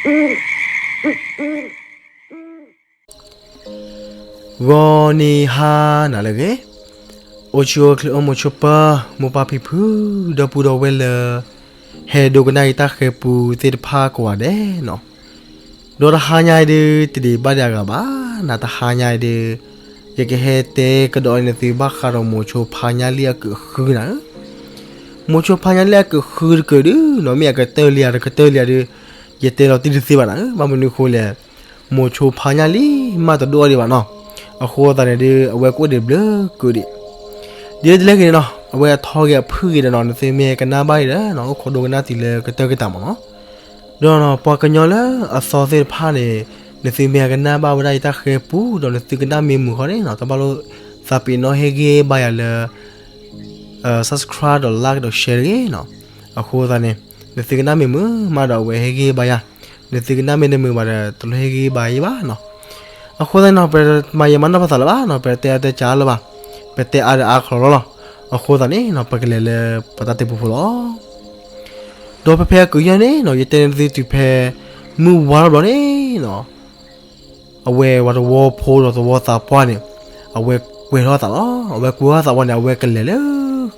ဂီၤနံၤဟါနၤလၢအဂ့ၤ, အိၣ်ဆူၣ်အိၣ်ချ့အိၣ်မုာ်ဆိးပၢၤ မိၢ်ပၢ်ဖံဖု ဒီပုၢ်ဒီဝဲၢ်လၢ ဟဲဒိကနၣ်အံၤတၢ်ဃဲၤပူသ့ၣ်တဖၣ်ကိးဂၤဒဲးနီၤ, ဒီးတဟါညါအံၤဒုး တဒံးဘၣ်ဒံးအဂၤဘၣ်, နတဟါညါအံၤဒုး ယကဟဲတဲကဒီးန့ၢ်သုဘၣ်ဃးဒီးမိၤဆိဖါညါလံအကုးဃုနၤဧၢ, မိၤဆိဖါညါလံအကုးဃုတကုးဒုးနီၤ မ့ၢ်အကတၢၢ်လံဧါတကတၢၢ်လံဧါဒုး ယတဲလီၤတံၢ်တသ့ဘၣ်နၤဧၢ, ဘၣ်မနုၤအဃိလဲၣ်, မိၤဆိဖါညါလံမးတဒိၣ်အီၤဒံးဘၣ်နီၤ, အဃိသတးန့ၣ်ဒုး အဝဲကအိၣ်ဒံးဘျုးကုာ်ဒံး, ဒ်လဲၣ်ဂ့ၤန့ၣ်နီၤ အဝဲအထီဂ့ၤအဖုၣ်ဂ့ၤဒီးနီၤ နသုမ့ၢ်ကနၣ်ဘၣ်အံၤဒီးနီၤ အိၣ်ခိးဒိကနၣ်တုၤလၢကတၢၢ်ကတၢၢ်မးနီၤ, ဒီးပှၤကညီလၢအသီသ့ၣ်တဖၣ်န့ၣ် နသုမ့ၢ်ကနၣ်ဘၣ်ဝဲဒၣ်ယတၢ်ဃဲၤပူ ဒီးနသုကနၣ်မ့ၢ်မုာ်ဃီန့ၣ်နီၤ တဘၣ်လိၣ်သးပ့ၤနီၣ်ဟ့ၣ်ဂံၢ်ဘါယၤလၢ subscribe ဒီး like ဒီး share တဂ့ၤနီၤ, အဃိသတးန့ၣ် နသုကနၣ်မ့ၢ်မုာ်မးဒီးအဝဲဟ့ၣ်ဂံၢ်ဘါယၤ, နသုကနၣ်မ့ၢ်တမုာ်ဘၣ်ဒီး တလိၣ်ဟ့ၣ်ဂံၢ်ဘါယၤဘၣ်နီၤ, အဃိသတးန့ၣ်နီၤ ပမၤယံာ်မၤနီၢ်ပသးလၢၤဘၣ်နီၤ ပတဲအါတဲကၢလၢၤဘၣ်, ပတဲအါဒီးအါခီလီၤလီၤ, အဃိသတးန့ၣ်နီၤ ပကလဲၤလၢပတၢ်တဲပူဖိလီၤ. ဒီးဖဲဖဲအကုးယဲၢ်န့ၣ်နီၤ ယတဲန့ၢ်သုတုၤဖဲ မုၢ်ဝါထီၣ်ဘျီန့ၣ်နီၤ အဝဲပှၤတဝီဖိဒီးသဝီသးပှၢ်န့ၣ် အဝဲကွဲးထီၣ်အသးလီၤ. အဝဲကွဲးထီၣ်အသးဝံၤန့ၣ် အဝဲကလဲၤလၢ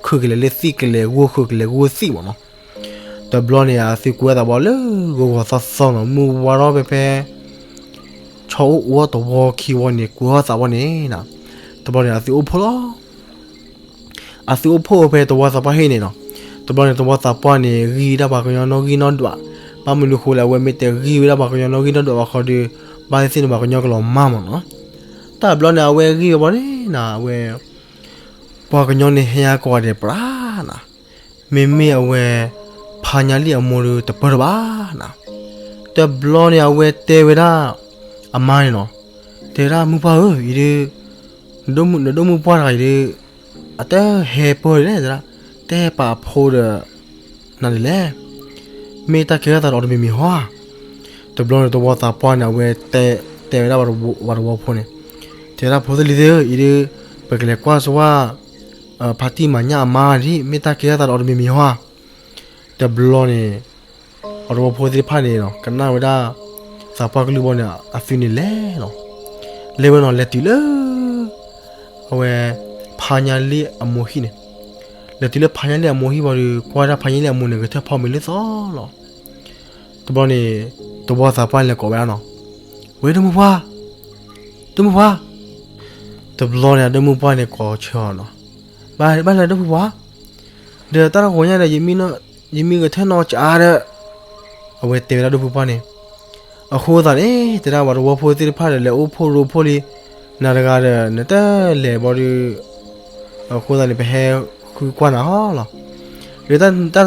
ခုးကလဲၤလၢသံၣ်ကလဲၤဂီၢ်ဃုာ်ကလဲၤဂီၢ်သံၣ်မးနီၤ. တဘျီန့ၣ် အသုကွဲးထီၣ်သးဘၣ်လၢဂီၤဂီၤသီသီနီၤ မုၢ်ဝါထီၣ်ဖဲဖဲ ဆီအိၣ်အူအီၣ်တဝီခံဝီန့ၣ် ကွဲးထီၣ်သးဝံၤန့ၣ် တဘျီန့ၣ် အသုအိၣ်ဖှိၣ်လီၤ. အသုအိၣ်ဖှိၣ်ဖဲသဝီသးပှၢ်ဟ့ၣ်န့ၣ်နီၤ. တဘျီန့ၣ် သဝီသးပှၢ်န့ၣ် ဂံၢ်ဒၣ်ပှၤကညီနီၣ်ဂံၢ်နီၣ်ဒွး, ဘၣ်မနုၤဃိလဲၣ် အဝဲမ့ၢ်တဲဂံၢ်ဝဲဒၣ်ပှၤကညီနီၣ်ဂံၢ်နီၣ်ဒွးဘၣ်ဃီဒီး ဘၣ်သ့ၣ်သ့ၣ်န့ၣ် ပှၤကညီကလီၤမၢ်မးနီၤ. တဘျီန့ၣ် အဝဲဂံၢ်ဝဲဘျီန့ၣ်နီၤ အဝဲ ပှၤကညီန့ၣ်ဟဲယါကိးဂၤဒဲးပြးနၤ, မ့မ့ၢ်အဝဲ ဖါညါလံၣ်အမိၢ်ဒီးတပၢၢ်တဘၣ်နၤ. တဘျီန့ၣ် အဝဲတဲဝဲဒၣ် အမါန့ၣ်နီၤ, တဲဝဲဒၣ် မိၢ်ပှၢ်ဧၢ, အံၤဒုး နဒိၣ်မုၣ်ပှၢ်တဂၤအံၤဒုး အတဟဲပၢၢ်ဒ်လဲၣ်, တဟဲပာ်အဖိဒီး နၤဒ်လဲၣ်, မ့ၢ်တၢ်ကဲထီၣ်သးဒီးအီၤတမံၤမံၤဟီဧါ. တဘျီန့ၣ် သဝီသးပှၢ်န့ၣ် အဝဲတဲဝဲဒၣ်ပှၤတဝီဖိန့ၣ်, တဲဝဲဒၣ် ဖိသလံၤသ့ၣ်ဧၢ, အံၤဒုး ပကလဲၤကွၢ်စဝါ ဖါတံၢ်မၤညၣ်အမါဒ် မ့ၢ်တၢ်ကဲထီၣ်သးဒီးအီၤတမံၤမံၤဟီဧါ. တဘျီန့ၣ် ပှၤတဝီဖိသ့ၣ်တဖၣ်န့ၣ် ကနၣ်ဝဲဒၣ် သးပှၢ်ကလုၢ်ဘီန့ၣ် အသုန့ၣ်လဲၤလီၤ. လဲၤဝဲနီၤ လဲၤတုၤလၢ အဝဲ ဖါညါလံၣ်အမိၢ်ဟံၣ်န့ၣ်, လဲၤတုၤလၢဖါညါလံၣ်အမိၢ်ဟံၣ်ဘၣ်ဒီး ကွၢ်ဒၣ်ဖါညါလံၣ်အမိၢ်န့ၣ် ဂဲၤထၢၣ်ဖီမ့ၤလၢသီလီၤ. တဘျီန့ၣ် သဝီသးပှၢ်လဲၤကိးဝဲဒၣ်နီၤ, ဝဲဒိၣ်မုၣ်ပှၢ်, ဒိၣ်မုၣ်ပှၢ်, တဘျီန့ၣ် အဒိၣ်မုၣ်ပှၢ်န့ၣ် ကိးဆၢအီၤနီၤ, ဘၣ် ဘၣ်လဲၣ်ဒိၣ်မုၣ်ပှၢ်, ဒီးတၢ်တဂီၤညါဒီး ယမ့ၢ်ဂဲၤထၢၣ်နီၤကးဒီး, အဝဲတဲဝဲဒၣ်ဒိၣ်မုၣ်ပှၢ်န့ၣ်, အဃိသတးန့ၣ် တဲဒၣ်ပှၤတဝီဖိသ့ၣ်တဖၣ်ဒီး လဲၤအိၣ်ဖှိၣ်ရိဖှိၣ်လံ, နၤတဂၤဒီး နတလဲၤဘီဒီး အဃိသတးန့ၣ် ပဟဲဃုကွၢ်နၤဟီလီၤ. ဒီးတၢ်တဂီၤညါဒီး မ့ၢ်နလဲၤချုးဧါဟီ, နလဲၤမ့ၢ်တချုးဘၣ်ဒီး တဘၣ်လီၢ်နီတမံၤဧါတဲဒၣ်, ပျဲပှၤကညီဒီဒူၣ်လံ, နလဲၤမ့ၢ်တချုးဘၣ်ဒီး အဝဲ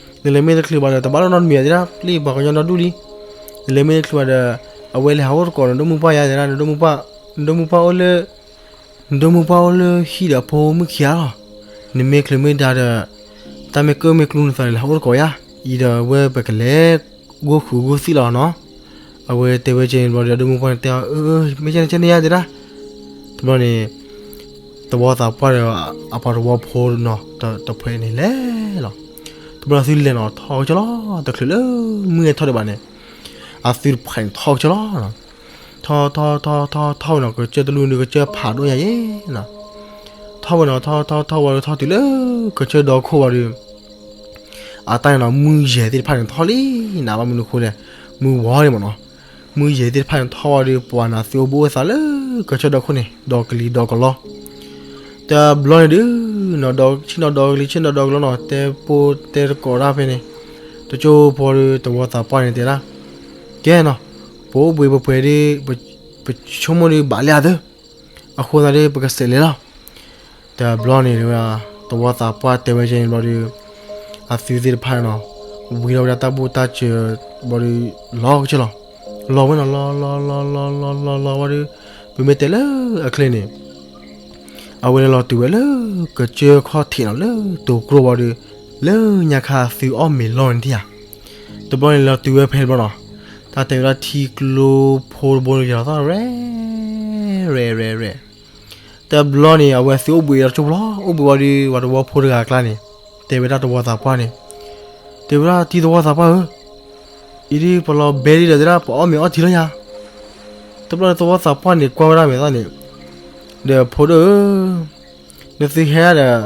လဲၤဟးအိၣ်သကိးနဒိၣ်မုၣ်ပှၢ်ယါတဲဒၣ်, နဒိၣ်မုၣ်ပှၢ်အိၣ်လၢ နဒိၣ်မုၣ်ပှၢ်အိၣ်လၢဟံၣ်ဒီးအဖိမုၣ်ခံဂၤလီၤ. နမ့ၢ်ချုးမ့ၢ်ဒါဒီး တၢ်မ့ၢ်ကၢၣ်မ့ၢ်ကျူနသးန့ၣ် လဲၤဟးအိၣ်သကိးယါ, အံၤဒီးဝဲပကလဲၤ ဂီၢ်ဃုာ်ဂီၢ်သံၣ်လီၤနီၤ. အဝဲတဲဝဲကဲန့ၣ်တဘျီဒီး အဒိၣ်မုၣ်ပှၢ်န့ၣ်တဲအီၤ, မ့ၢ်ကဲန့ၣ်ကဲန့ၣ်ယါတဲဒၣ်. တဘျီန့ၣ် သဝီသးပှၢ်ဒီး အပှၤတဝီဖိနီၤ တဖုန့ၣ်လဲၤလီၤ. တဘျီသုလဲၤနီၤ ထီၣ်ကစၢၢ်လီၤ, တချုးလၢမုၢ်ဟဲထီၣ်ဒံးဘၣ်န့ၣ် အသုတဖုန့ၣ်ထီၣ်ကစၢၢ်လီၤ. ထီၣ်ထီၣ်ထီၣ်ထီၣ် ထီၣ်ဝဲနီၤ ကစၢၢ်တလူၢ်န့ၣ် ကစၢၢ်ဖးဒိၣ်ညါယဲနီၤ. ထီၣ်ဝဲနီၤ ထီၣ်ထီၣ်ထီၣ်ဝဲဒီး ထီၣ်တုၤလၢကစၢၢ်ဒီခိၣ်ဝံၤဒီး အတၢ်န့ၣ်နီၤ မုၢ်ယဲၢ်သ့ၣ်တဖၣ်န့ၣ်ထီၣ်လံနၤ ဘၣ်မနုၤအဃိလဲၣ် မုၢ်ဝါန့ၣ်မ့ၢ်နီၤ. မုၢ်ယဲၢ်သ့ၣ်တဖၣ်န့ၣ်ထီၣ်ဝံၤဒီး ပှၤနၤသုအိၣ်ဘှံးအိၣ်သါလၢကစၢၢ်ဒီခိၣ်န့ၣ် ဒီကလံၤဒီကလီ တဘျီန့ၣ်ဒုး ဆ့ၣ်နီၤဒီကလံၤ ဆ့ၣ်နီၤဒီကလီနီၤ တဲပိၢ်တဲသကိးတၢ်ဖဲန့ၣ် တကၠိဖိဒီး သဝီသးပှၢ်န့ၣ်တဲဒၣ် ကဲနီၤ ပအိၣ်ဘှံးပပှဲၤဒီး ပဆိကမိၣ်ဒီးဘၣ်လံအသး အဃိသတးဒီး ပကစးလဲၤလီၤ. တဘျီန့ၣ် သဝီသးပှၢ်တဲဝဲကဲန့ၣ်ဘျီဒီး အသုသ့ၣ်တဖၣ်န့ၣ်နီၤ ဝံထီၣ်ဝဲဒၣ်တၢ်ဘူၣ်တၢ်စၢၤဘျီဒီး လီၤကစၢၢ်လီၤ. လီၤဝဲနီၤ လီၤလီၤလီၤလီၤလီၤလီၤလီၤဝံၤဒီး ပမ့ၢ်တဲလၢအချ့န့ၣ် အဝဲန့ၣ်လီၤတုၤဝဲလၢကစၢၢ်ခီၣ်ထံးနီၤ လၢတိၤကျိဘျီဒီး လၢညါခါအသုအီၣ်မ့ၤလီၢ်န့ၣ်ဧါ. တဘျီန့ၣ်လီၤတုၤဝဲဖဲတဘျီနီၤ တၢ်တဲဝဲဒၣ်ထံကျိဖိတဘိန့ၣ် ယလီၤသီၣ်ရဲၣ် ရဲၣ်ရဲၣ်ရဲၣ် တဘျီန့ၣ် အဝဲသုအိၣ်ဘှံးလီၤကၠိဖိလီၤ. အိၣ်ဘှံးဝံၤဒီး ပှၤသဝီဖိတဂၤအကျါန့ၣ် တဲဝဲဒၣ်သဝီသးပှၢ်န့ၣ် တဲဝဲဒၣ် တံၤသဝီသးပှၢ်ဧၢ, အံၤဒ်ပလီၤဘဲဒ်ဒီးတဲဒၣ် ပအီၣ်မ့ၤအီထံလီၤယၤ. တဘျီဒီးသဝီသးပှၢ်န့ၣ်ကွၢ်ဝဲဒၣ်မဲာ်သၣ်န့ၣ်, ဒီးဖိဒိၣ်ဧၢ, နသုဟဲဒၣ်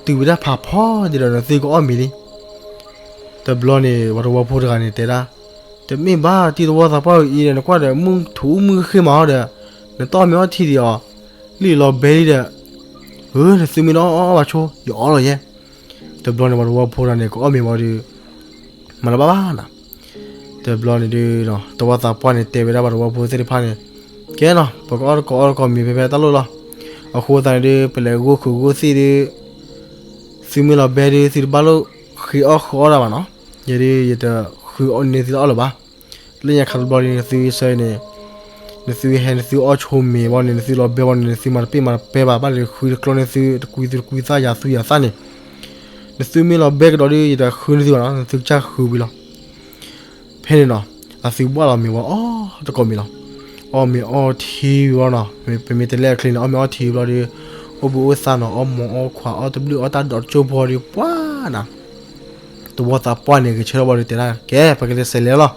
ဒီး တုၤဝဲဒၣ်ဖးဖီဒ်ဒီး နသုကအီၣ်မ့ၤလံ. တဘျီန့ၣ် ပှၤသဝီဖိတဂၤန့ၣ်တဲဒၣ်, တမ့ၢ်ဘၣ် တံၤသဝီသးပှၢ်အံၤဒီး နကွၢ်ဒီး မုၢ်ထူးမုၢ်ဃ့မးအီၤဒီး နတအီၣ်မ့ၤအီထံဒံးအီၤ, လံၣ်လီၤဘဲလံဒီး, ဧၢ နသုမ့ၢ်တအီၣ်အီၣ်ဘၣ်ဆိ ယအီၣ်လီၤယဲ. တဘျီန့ၣ် ပှၤသဝီဖိတဂၤန့ၣ် ကအီၣ်မ့ၤဝံၤဒီး မၤတဘၣ်ဘၣ်နၤ. တဘျီန့ၣ်ဒုး သဝီသးပှၢ်န့ၣ်တဲဝဲဒၣ်ပှၤသဝီဖိသ့ၣ်တဖၣ်န့ၣ်, ကဲနီၤ ပကအီၣ်တကိးအီၣ်တကိးမ့ၤဖဲဖဲတၢ်လိၣ်လီၤ. အဃိသတးန့ၣ်ဒုး ပလဲၤဂိၢ်ဃုာ်ဂိၢ်သ့ၣ်ဒုး သုမ့ၢ်လီၤဘဲဒုး သုတဘၣ်လိၣ်ဃ့အီၣ်ဃုာ်အီၣ်ဒၣ်ဘၣ်နီၤ. ယဲဒုး ယတဃုန့ၢ်သုတၢ်အီၣ်လၢၤဘၣ်. လၢညါခါတဘျီဒုး နသုဆၢန့ၣ် နသုဟဲ နသုအီၣ်ဆိမ့ၤဘၣ်န့ၣ် နသုလီၤဘဲဘၣ်န့ၣ် နသုမၤတပ့ၢ်မၤတပဲဘၣ် ဘၣ်လၢဃုတကျီန့ၣ် သုတကွံသုတကွံသၣ်ယၤသူယၤသၣ်န့ၣ်, နသုမ့ၢ်လီၤဘဲကဒီးဒုး ယတဃုန့ၢ်သုဘၣ်နီၤ နသုကစၢ်ဃုဝံၤလီၤ. ဖဲန့ၣ်နီၤ အသုဘၣ်လီၤမ့ၤဝံၤအီၣ်တကိးမ့ၤလီၤ. အီၣ်မ့ၤအီထံဝံၤလီၤနီၤ ပမ့ၢ်တဲလၢအချ့န့ၣ် အီၣ်မ့ၤအီထံဘျီဒီး အိၣ်ဘှံးအိၣ်သါနီၤ အီၣ်မ့ၤအီခွါ အီၣ်တဘျုးအီၣ်တၢ်ဒိးတကၠိၢ်ဖိဒီး ပှၤနၤ သဝီသးပှၢ်န့ၣ် ဂဲၤဆၢထၢၣ်ဘျီဒီးတဲဒၣ် ကဲ ပကလဲၤစဲးလဲၤလီၤ.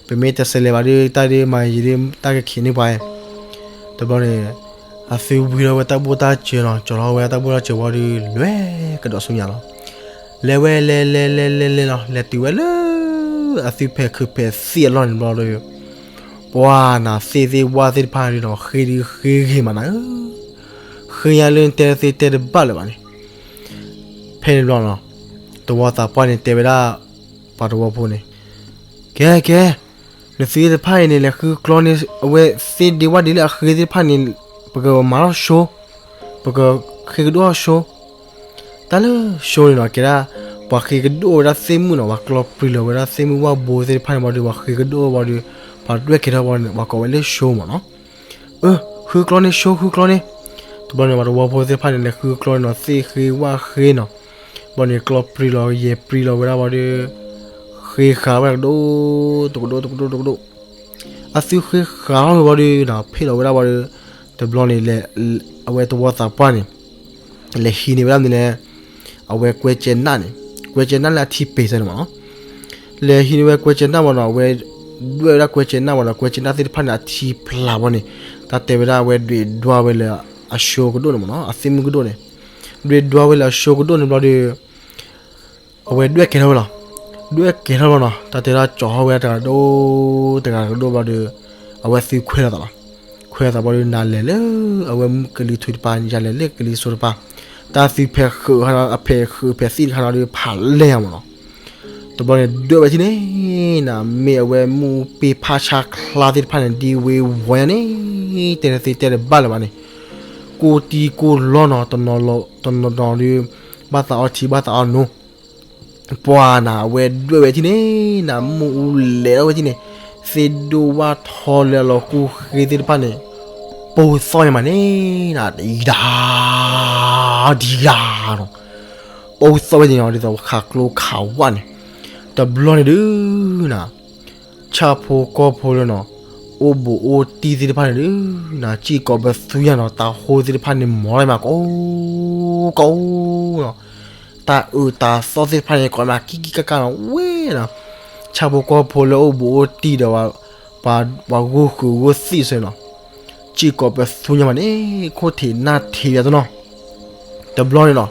ပမ့ၢ်တစဲးလဲၤဘၣ်ဒီး တၢ်ဒုးမၤယံၤဒုး တၢ်ကခံးန့ၢ်ပှၤ. တဘျီန့ၣ် အသုဝံၤထီၣ်ဝဲတၢ်ဘူၣ်တၢ်စၢၤနီၤ ကၠီၤထီၣ်ဝဲတၢ်ဘူၣ်တၢ်စၢၤဝံၤဒီး လဲၤကဒီးဆူညါလီၤ. လဲၤဝဲလဲၤလဲၤလဲၤလဲၤလဲၤလီၤ လဲၤတုၤဝဲလၢ အသုဖဲးခုးဖဲးသံၣ်အလီၢ်န့ၣ်ဘျီဒီး ပှၤနၤသ့ၣ်သ့ၣ်ဝၣ်သ့ၣ်တဖၣ်ဒီးနီၤ ဃ့ဒုးဃ့ဂ့ၤမးနၤဧၢ, ဃ့ညါလၢတဲသ့တဲတဘၣ်လၢၤဘၣ်န့ၣ်. ဖဲန့ၣ်ဘျီနီၤ သဝီသးပှၢ်န့ၣ်တဲဝဲဒၣ် ပှၤသဝီဖိန့ၣ် ကဲကဲ နသုတဖၣ်အံၤန့ၣ် လဲၤဃုကျီန့ၢ် အဝဲသ့ၣ်ဒ့ဝၣ်ဒ့လၢအဃ့သ့ၣ်တဖၣ်န့ၣ် ပကမၤထီၣ်ဆိ, ပကဃ့ကဒိၣ်ထီၣ်ဆိ. တၢ်လၢဆိန့ၣ်နီၤ ကဲဒၣ် ပှၤဃ့ကဒိၣ်ဝဲဒၣ်သ့ၣ်မုၣ်နီၤ ပှၤကျီပြံလီၤဝဲဒၣ်သ့ၣ်မုၣ်ဝၣ်ဘိသ့ၣ်တဖၣ်န့ၣ်ဘျီဒီး ပှၤဃ့ကဒိၣ်ဝဲဘျီဒီး ပှၤဒွဲၣ်ကဲထီၣ်ဘျီန့ၣ် ပှၤကိးဝဲလၢဆိမးနီၤ. အၢ ဃုကျီန့ၢ်ဆိ ဃုကျီန့ၢ်. တဘျီန့ၣ် ပှၤသဝီဖိသ့ၣ်တဖၣ်န့ၣ် လဲၤဃုကျီန့ၢ်နီၤ သ့ၣ်ဃ့ဝၣ်ဃ့နီၤ. ဘျီန့ၣ် ကျီပြံလီၤယဲၢ်ပြံလီၤဝဲဒၣ်ဘျီဒီး ဃ့ဃာ်ဝဲဒၣ်ကဒိၣ် တကဒိၣ် တကဒိၣ် တကဒိၣ်. အသုဃ့ဃာ်ထီၣ်ဝံၤဘျီဒီးနီၤ ဖ့ၣ်လီၤဝဲဒၣ်ဘျီဒီး တဘျီန့ၣ် အဝဲသဝီသးပှၢ်န့ၣ် လဲၤဟံးန့ၢ်ဝဲဒၣ်မနုၤလဲၣ်, အဝဲကွဲကဲနၣ်န့ၣ် ကွဲကဲနၣ်လၢအထံပ့ၤစၢၤန့ၣ်မးနီၤ. လဲၤဟံးန့ၢ်ဝဲကွဲကဲနၣ်မးနီၤ အဝဲဒွဲၣ်ဝဲဒၣ်ကွဲကဲနၣ်မးနီၤ ကွဲကဲနၣ်သ့ၣ်တဖၣ်န့ၣ် အထံဖျးဘျီန့ၣ် တၢ်တဲဝဲဒၣ်အဝဲဒွဲၣ်ဒွါဝဲလၢအဆိကဒိၣ်န့ၣ်မးနီၤ အသ့ၣ်မုၣ်ကဒိၣ်န့ၣ် ဒွဲၣ်ဒွါဝဲလၢအဆိကဒိၣ်န့ၣ်ဘျီဒီး အဝဲဒွဲၣ်ကဲထီၣ်ဝဲလီၤ. ဒွဲၣ်ကဲထီၣ်ဘျီနီၤ တၢ်တဲဒၣ်ကၠီၤထီၣ်ဝဲတဂၤဒိၣ် တဂၤကဒိၣ်ဘျီဒီး အဝဲသုခွဲးလိာ်သးလီၤ. ခွဲးလိာ်သးဘျီဒီး နၤလဲၤလၢအဝဲကလံၤထူတပၤ ယၤလဲၤလၢကလံၤစိးတပၤ တၢ်သုဖဲးဃုာ်ခါနီၤ အဖဲးဃုာ်ဖဲးသံၣ်တခါနီၤဒီး ဖးလဲၢ်ယၤမးနီၤ. တဘျီန့ၣ် ဒွဲၣ်ဝဲထံၣ်န့ၣ် နၤမ့ၢ်အဝဲမူပ့ၤဖးဆါချါသ့ၣ်တဖၣ်န့ၣ် ဒ်ဝ့ၤဝီၤညါန့ၣ် တဲတသ့တဲတဘၣ်လၢၤဘၣ်န့ၣ် ကိၢ်တံၢ်ကိၢ်လီၤနီၤ တနီၤနီၤဒီး ဘၣ်သးအီထံဘၣ်သးအီနိ ပှၤနၤ အဝဲဒွဲၣ်ဝဲထံၣ်န့ၣ် နၤမူအူလဲၤထီၣ်ဝဲထံၣ်န့ၣ် သ့ၣ်ဒိၣ်ဝၣ်ထီလၢအလီၤကူၣ်ဃ့သ့ၣ်တဖၣ်န့ၣ် ပိၢ်သီၣ်ညါမးန့ၣ် နၤ ဒံဒၣ် ဒံဒၣ်နီၤ ပိၢ်သီၣ်ဝဲန့ၣ်နီၤ ဒ်သိးခးကျိခးဝၣ်န့ၣ် တဘျီန့ၣ်ဒုး နၤ ဆၣ်ဖိကီၢ်ဖိလၢနီၤ အိၣ်ဘူးအိၣ်တံၢ်သ့ၣ်တဖၣ်န့ၣ်ဒုး နၤ စံၣ်ကိးပသူညါနီၤ တၤဟိသ့ၣ်တဖၣ်န့ၣ် မီၤလီၤမး ကိးကိးနီၤ တၢ်အၢတၢ်သီသ့ၣ်တဖၣ်န့ၣ် ကိးမးကံၣ်ကံၣ်ကၣ်ကၣ်နီၤ ဝဲနီၤ ဆၣ်ဖိကီၢ်ဖိလၢအိၣ်ဘူးအိၣ်တံၢ်ဒီး ပှၤဂိၢ်ဃုာ်ဂိၢ်သံၣ်စ့ၢ်နီၤ စံၣ်ကိးပသူညါမးန့ၣ် ခိၣ်ထံးနၢ်ထံးယၤတနီၤ တဘျီန့ၣ်နီၤ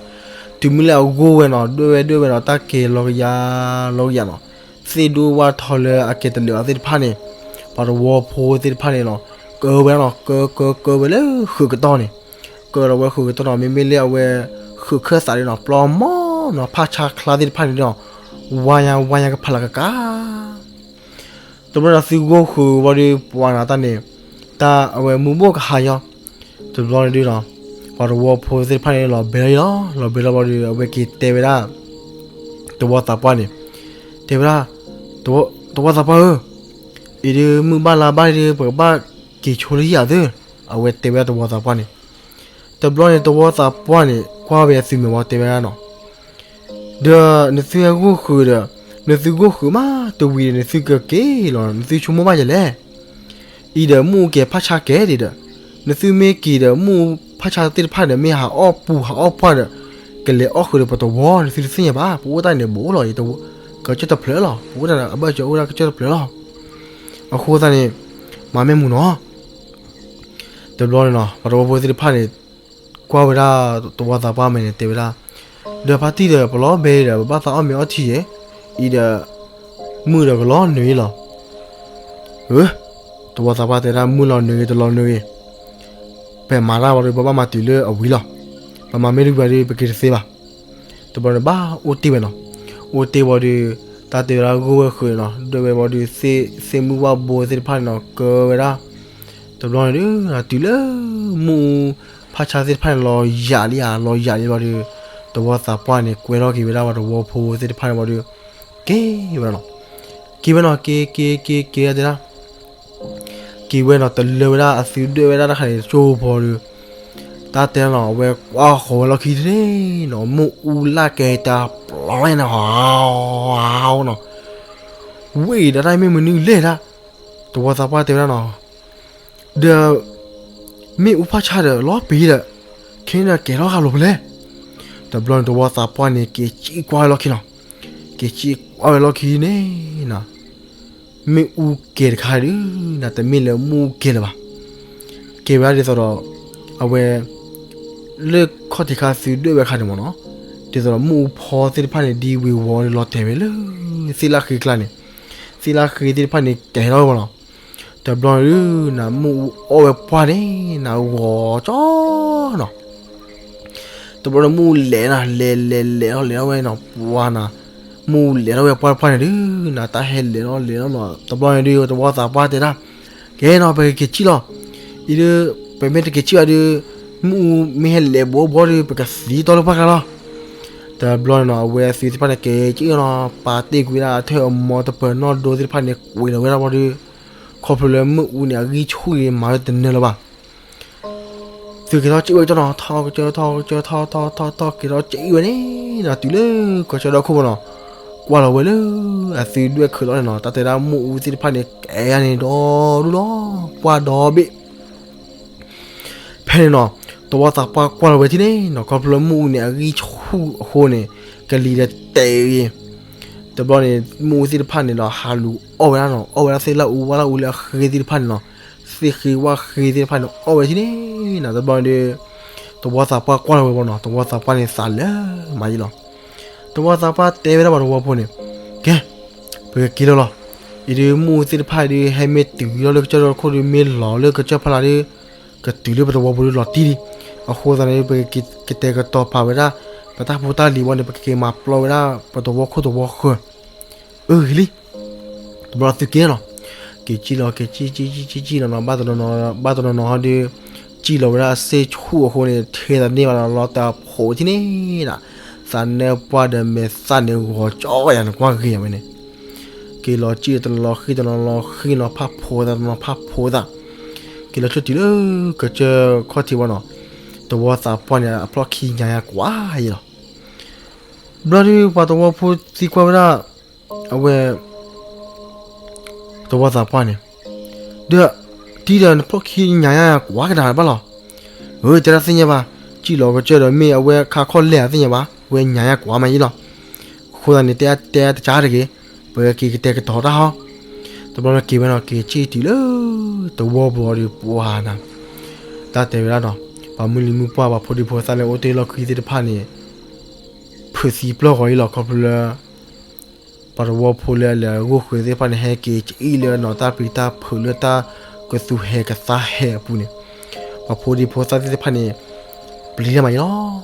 တုၤမ့ၢ်လၢအဂိၢ်ဝဲနီၤ ဒွဲၣ်ဝဲဒွဲၣ်ဝဲနီၤ တၢ်ကဲၤလီၤကယၤလီၤကယၤနီၤ သ့ၣ်ဒိၣ်ဝၣ်ထီလၢအကဲၤတလၢာ်အီၤသ့ၣ်တဖၣ်န့ၣ် ပှၤသဝီဖိသ့ၣ်တဖၣ်န့ၣ်နီၤ ကၢဝဲနီၤ ကၢကၢကၢဝဲလၢဃုာ်ကတီၢ်န့ၣ် ကၢလီၤဝဲဃုာ်ကတီၢ်နီၤ မ့မ့ၢ်လၢအဝဲ ဃုာ်ခၢၣ်သးဒ်နီၤ ပျီမီၢ်နီၤ ဖးဆါချါသ့ၣ်တဖၣ်န့ၣ်နီၤ ဝါညါဝါညါကဖးလၢကကါ တဘျီဒီးသုဂိၢ်ဃုာ်ဝံၤဒီး ပှၤနၤတၢ်န့ၣ် တၢ်အဝဲမူဘိၣ်ကဟါညီ တဘျီန့ၣ်ဒုးနီၤ ပှၤသဝီဖိသ့ၣ်တဖၣ်န့ၣ် လီၤဘဲလီၤယံၤလီၤ လီၤဘဲလီၤဘျီဒီး အဝဲက့ၤတဲဝဲဒၣ် သဝီသးပှၢ်န့ၣ် တဲဝဲဒၣ် သဝီသးပှၢ်ဧၢ, အံၤဒုးမုၢ်ဘၣ်လါဘၣ်ဒီး ပကဘၣ်က့ၤဆိလၢယၤသု, အဝဲတဲဝဲဒၣ်သဝီသးပှၢ်န့ၣ် တဘျီန့ၣ် သဝီသးပှၢ်န့ၣ် ကွၢ်ဝဲသုမဲာ်ဝံၤတဲဝဲဒၣ်နီၤ, ဒီးနသုဟဲဂိၢ်ဃုာ်ဒီး နသုဂိၢ်ဃုာ်မးတဝံၤဒီး နသုကက့ၤလီၤ နသုဆိကမိၣ်ဘၣ်ယဲလဲၣ်. အံၤဒီးမ့ၣ်အူကဲၤဖးဆါကဲၤဒံးဒီး နသုမ့ၢ်က့ၤဒီး မ့ၣ်အူဖးဆါသ့ၣ်တဖၣ်ဒီး မ့ၢ်ဟးအီၣ်ပူၤဟးအီၣ်ပှၢ်ဒီး ကလဲၤအီၣ်ဃုာ်ဒီးပတဝီ နသုတသ့ၣ်ညါဘၣ်. ပအိၣ်တၢ်န့ၣ်ဘူးလီၤအံၤ, ကစၢၢ်တဖျၢၣ်လီၤ. ပအိၣ်တၢ်န့ၣ် အဘၢၣ်စၢၤအိၣ်ဝဲဒၣ်ကစၢၢ်တဖျၢၣ်လီၤ. အဃိသတးန့ၣ် မၤမ့ၢ်မူနီၤ. တဘျီန့ၣ်နီၤ ပှၤသဝီဖိသ့ၣ်တဖၣ်န့ၣ် ကွၢ်ဝဲဒၣ်သဝီသးပှၢ်မဲာ်န့ၣ် တဲဝဲဒၣ်, ဒီးဖါတံၢ်ဒီး ပလီၤဘဲဒီး ပဘၣ်သးအီၣ်မ့ၤအီထံယဲၢ်, အံၤဒီး မုၢ်ဒီးကလီၤနုာ်လီၤ. အၢ သဝီသးပှၢ်တဲဒၣ် မုၢ်လီၤနုာ်ဂ့ၤ တလီၤနုာ်ဂ့ၤ, ပမၤတၢ်ဝံၤဒီး ပဘၣ်မၤတုၤလၢအဝံၤလီၤ. ပမၤမ့ၢ်တဝံၤဒီး ပက့ၤတသ့ဘၣ်. တဘျီန့ၣ်ဘၣ်အိၣ်တ့ၢ်ဝဲနီၤ. အိၣ်တ့ၢ်ဝံၤဒီး တၢ်တဲဝဲဒၣ်ဂိၢ်ဝဲဃုာ်နီၤ, ဒွဲၣ်ဝဲဝံၤဒီး သ့ၣ်မုၢ်ဝၣ်ဘိသ့ၣ်တဖၣ်န့ၣ်နီၤ ကၢဝဲဒၣ်. တဘျီန့ၣ်ဒုး တုၤလၢမ့ၣ်အူဖးဆါသ့ၣ်တဖၣ်န့ၣ် လီၤယၢ်လံဧါ, လီၤယၢ်လံဝံၤဒီး သဝီသးပှၢ်န့ၣ် ကွဲထီၣ်က့ၤဝဲဒၣ်ပှၤသဝီဖိသ့ၣ်တဖၣ်န့ၣ်ဝံၤဒီး က့ၤဝဲနီၤ. က့ၤဝဲနီၤ က့ၤက့ၤက့ၤက့ၤတဲဒၣ် က့ၤဝဲနီၤ တလၢဝဲဒၣ်အသုဒွဲၣ်ဝဲဒၣ်တခါန့ၣ် ကၠိဖိဒီး တၢ်တဲနီၤ အဝဲကွၢ်ဃီၤဝဲလီၢ်ခံန့ၣ်နီၤ မ့ၣ်အူလၢ်ကဲတၢ်ပျီန့ၣ် နီၤ ဝ့ၢ်ဒီးတၢ်မ့ၢ်မနုၤလဲၣ်ဒၣ်. သဝီသးပှၢ်တဲဝဲဒၣ်နီၤ ဒီး မ့ၣ်အူဖးဆါဒီးလီၤပံၤဒီး ခဲန့ၣ်ဒီးကဲထီၣ်ဃာ်လိာ်ဖဲလဲၣ်. တဘျီန့ၣ်သဝီသးပှၢ်န့ၣ် က့ၤစံၣ်ကွၢ်ဝဲလီၢ်ခံနီၤ. က့ၤစံၣ်ကွၢ်ဝဲလီၢ်ခံန့ၣ်နီၤ မ့ၣ်အူကဲတခါဒုး နတမ့ၢ်လၢမ့ၣ်အူကဲလၢၤဘၣ်. ကဲဝဲဒၣ်ဒ်သိးဒီး အဝဲ လၢခီၣ်ထံးခါသုဒွဲၣ်ဝဲခါန့ၣ်မ့ၢ်နီၤ ဒ်သိးဒီးမ့ၣ်အူဖီသ့ၣ်တဖၣ်န့ၣ် ဒ်ဝ့ၤဝီၤလီၤတဲာ်ဝဲလၢ သ့ၣ်လၢဃ့ကျါန့ၣ် သ့ၣ်လၢဃ့သ့ၣ်တဖၣ်န့ၣ် ကဲထီၣ်ဝဲမ့ၢ်နီၤ. တဘျီန့ၣ်ဒုး နမ့ၣ်အူအီၣ်ဝဲပှၢ်န့ၣ် နဂီၤကၠီနီၤ တဘျီန့ၣ်မ့ၣ်အူလဲၤနီၤ လဲၤလဲၤလဲၤထီၣ်လဲၤထီၣ်ဝဲနီၤ ပှၢ်နၤ မ့ၣ်အူလဲၤထီၣ်ဝဲပှၢ်တဖၣ်န့ၣ်ဒုး နတၢ်ဟဲလဲၤထီၣ်လဲၤထီၣ်နီၤ တဘျီန့ၣ်ဒုး သဝီသးပှၢ်တဲဒၣ် ကဲနီၤ ပကက့ၤစံၣ်လီၤ. အံၤဒုး ပမ့ၢ်တက့ၤစံၣ်ဘၣ်ဒုး မ့ၣ်အူမ့ၢ်ဟဲလဲၤဘိးဘီဒီး ပကသံတီၢ်လၢပှၢ်ကျါလီၤ. တဘျီန့ၣ်နီၤ အဝဲအသုသ့ၣ်တဖၣ်န့ၣ် က့ၤစံၣ်နီၤ ပာ်တ့ၢ်ကွံာ်ဝဲဒၣ်အထၢၣ်အမီတပၢၤနီၣ်ဒိသ့ၣ်တဖၣ်န့ၣ် ကွံာ်လီၤဝဲဒၣ်ဘီဒီး ခီဖျိလၢမ့ၣ်အူန့ၣ် အဂံၢ်ဆူၣ်ဂ့ၤမၤဝဲတနၢၤလၢၤဘၣ် သုးက့ၤထီၣ်စံၣ်ဝဲကၠီနီၤ ထီၣ်ကၠီထီၣ်ကၠီထီၣ်ထီၣ်ထီၣ်ထီၣ်က့ၤထီၣ်စံၣ်ဝဲန့ၣ်နီၤ တုၤလၢကီၢ်ကၠီဒီခိၣ်ဘီနီၤ ကွၢ်လီၤဝဲလၢ အသုဒွဲၣ်ခုးလီၤန့ၣ်နီၤ တၢ်တဲဒၣ်မ့ၣ်အူသ့ၣ်တဖၣ်န့ၣ် ကဲယါန့ၣ်ဒီဒူၣ်လီၤ ပှၢ်ဒီဘ့ၣ် ဖဲန့ၣ်နီၤ သဝီသးပှၢ်ကွၢ်လီၤဝဲထံၣ်န့ၣ်နီၤ ခီဖျိလၢမ့ၣ်အူန့ၣ် အဂံၢ်ဆူၣ်အဃိန့ၣ် ကလံၤဒီးတဲာ်ဂ့ၤ တဘျီန့ၣ် မ့ၣ်အူသ့ၣ်တဖၣ်န့ၣ်ဒီး ဟးလူၤအီၣ်ဝဲဒၣ်နီၤ အီၣ်ဝဲဒၣ်သ့ၣ်လၢအူဝါလၢအူလၢအဃ့သ့ၣ်တဖၣ်န့ၣ်နီၤ သ့ၣ်ဃ့ဝၣ်ဃ့သ့ၣ်တဖၣ်န့ၣ် အီၣ်ဝဲထံၣ်န့ၣ်နီၤ တဘျီန့ၣ်ဒုး သဝီသးပှၢ်ကွၢ်လီၤဝဲဘီနီၤ သဝီသးပှၢ်န့ၣ်သးလၢမၤယံလီၤ သဝီသးပှၢ်တဲဝဲဒၣ်ပှၤသဝီဖိန့ၣ် ကဲ ပကက့ၤလီၤလီၤ အံၤဒုးမ့ၣ်အူသ့ၣ်တဖၣ်အံၤဒုး ဟဲမ့ၢ်တုၤလီၤလၢကစၢၢ်ဒီခိၣ်ဒုး မ့ၢ်လီၤလၢကစၢၢ်ဖီလာ်ဒုး ကတုၤလၢပသဝီပူၤဒုးလီၤတံၢ်လံ. အဃိသတးန့ၣ် ပကကတဲာ်ကတီၤပာ်ဝဲဒၣ် ပတၢ်ဖိတၢ်လံၤဝံၤန့ၣ် ပကက့ၤမၤပျီဝဲဒၣ်ပသဝီခိၣ်သဝီဃၢၤ အဂ့ၤလံ တဘျီသုးက့ၤနီၤ က့ၤစံၣ်လီၤ က့ၤစံၣ်စံၣ်စံၣ်စံၣ်စံၣ်နီၤနီၤ ဘၣ်တနီၤနီၤ ဘၣ်တနီၤနီၤဟီဒုး စံၣ်လီၤဝဲဒၣ်အစ့ၣ်ဆူၣ်အဃိန့ၣ် ထဲသးန့ၢ်ဘၣ်လီၤ လီၤတၢ်ဖိးထံၣ်န့ၣ်နီၤ သးနၢပှၢ်ဒီးမဲာ်သၣ်န့ၣ်ဂီၤကၠီယၤန့ၣ် ကွၢ်ဂ့ၤယၤဝဲန့ၣ် က့ၤလီၤစံၣ်တနီၤလီၤဃံတနီၤလီၤဃံနီၤ ဖးဖိးသးတနီၤဖးဖိးသး က့ၤလီၤဆၢတုၤလၢကစၢၢ်ခီၣ်ထံးဝံၤနီၤ သဝီသးပှၢ်န့ၣ် အဖျီၣ်ခံညါယါကွၢ်ယံလီၤ ဘျီဒုး ပှၤသဝီဖိသံကွၢ်ဝဲဒၣ် အဝဲ သဝီသးပှၢ်န့ၣ် ဒီး တံၤဒီးနဖျီၣ်ခံညါယါကွၢ်ကဒါဘၣ်လီၤ. အၢ တဲဒၣ်သ့ၣ်ညါဘၣ်, စံၣ်လီၤကစၢၢ်ဒီးမ့ၢ်အဝဲခါခီၣ်လဲၢ်အသ့ၣ်ညါဘၣ်, ဝဲညါယါကွၢ်မးအံၤလီၤ. အဃိသတးန့ၣ် တဲတဲတကါတဂ့ၤ, ပက့ၤကတဲာ်ကတီၤတၢ်ဟီ, တဘျီလၢက့ၤဝဲနီၤ က့ၤစံၣ်တုၤလၢ သဝီပူၤအီၤဒီးပှၤနၤ, တၢ်တဲဝဲဒၣ်နီၤ, ပှၤမုၢ်လံၤမုၢ်ပှၢ် ပှၤဖိဒံဖိသၣ်လၢအိၣ်တ့ၢ်လီၢ်ခံသ့ၣ်တဖၣ်န့ၣ် ဖုးသံပျီၢ်ဂီၤအံၤလီၤ ခီဖျိလၢ ပှၤသဝီဖိလၢအလဲၤဂိၢ်ဃုာ်သ့ၣ်တဖၣ်န့ၣ် ဟဲက့ၤစံၣ်လၢနီၤ တၢ်ပျံၤတၢ်ဖုးလၢတၢ်ကသူဟဲကသါဟဲအပူၤန့ၣ်, ပှၤဖိဒံဖိသၣ်သ့ၣ်တဖၣ်န့ၣ် ပျံၤတၢ်မးအံၤလီၤ.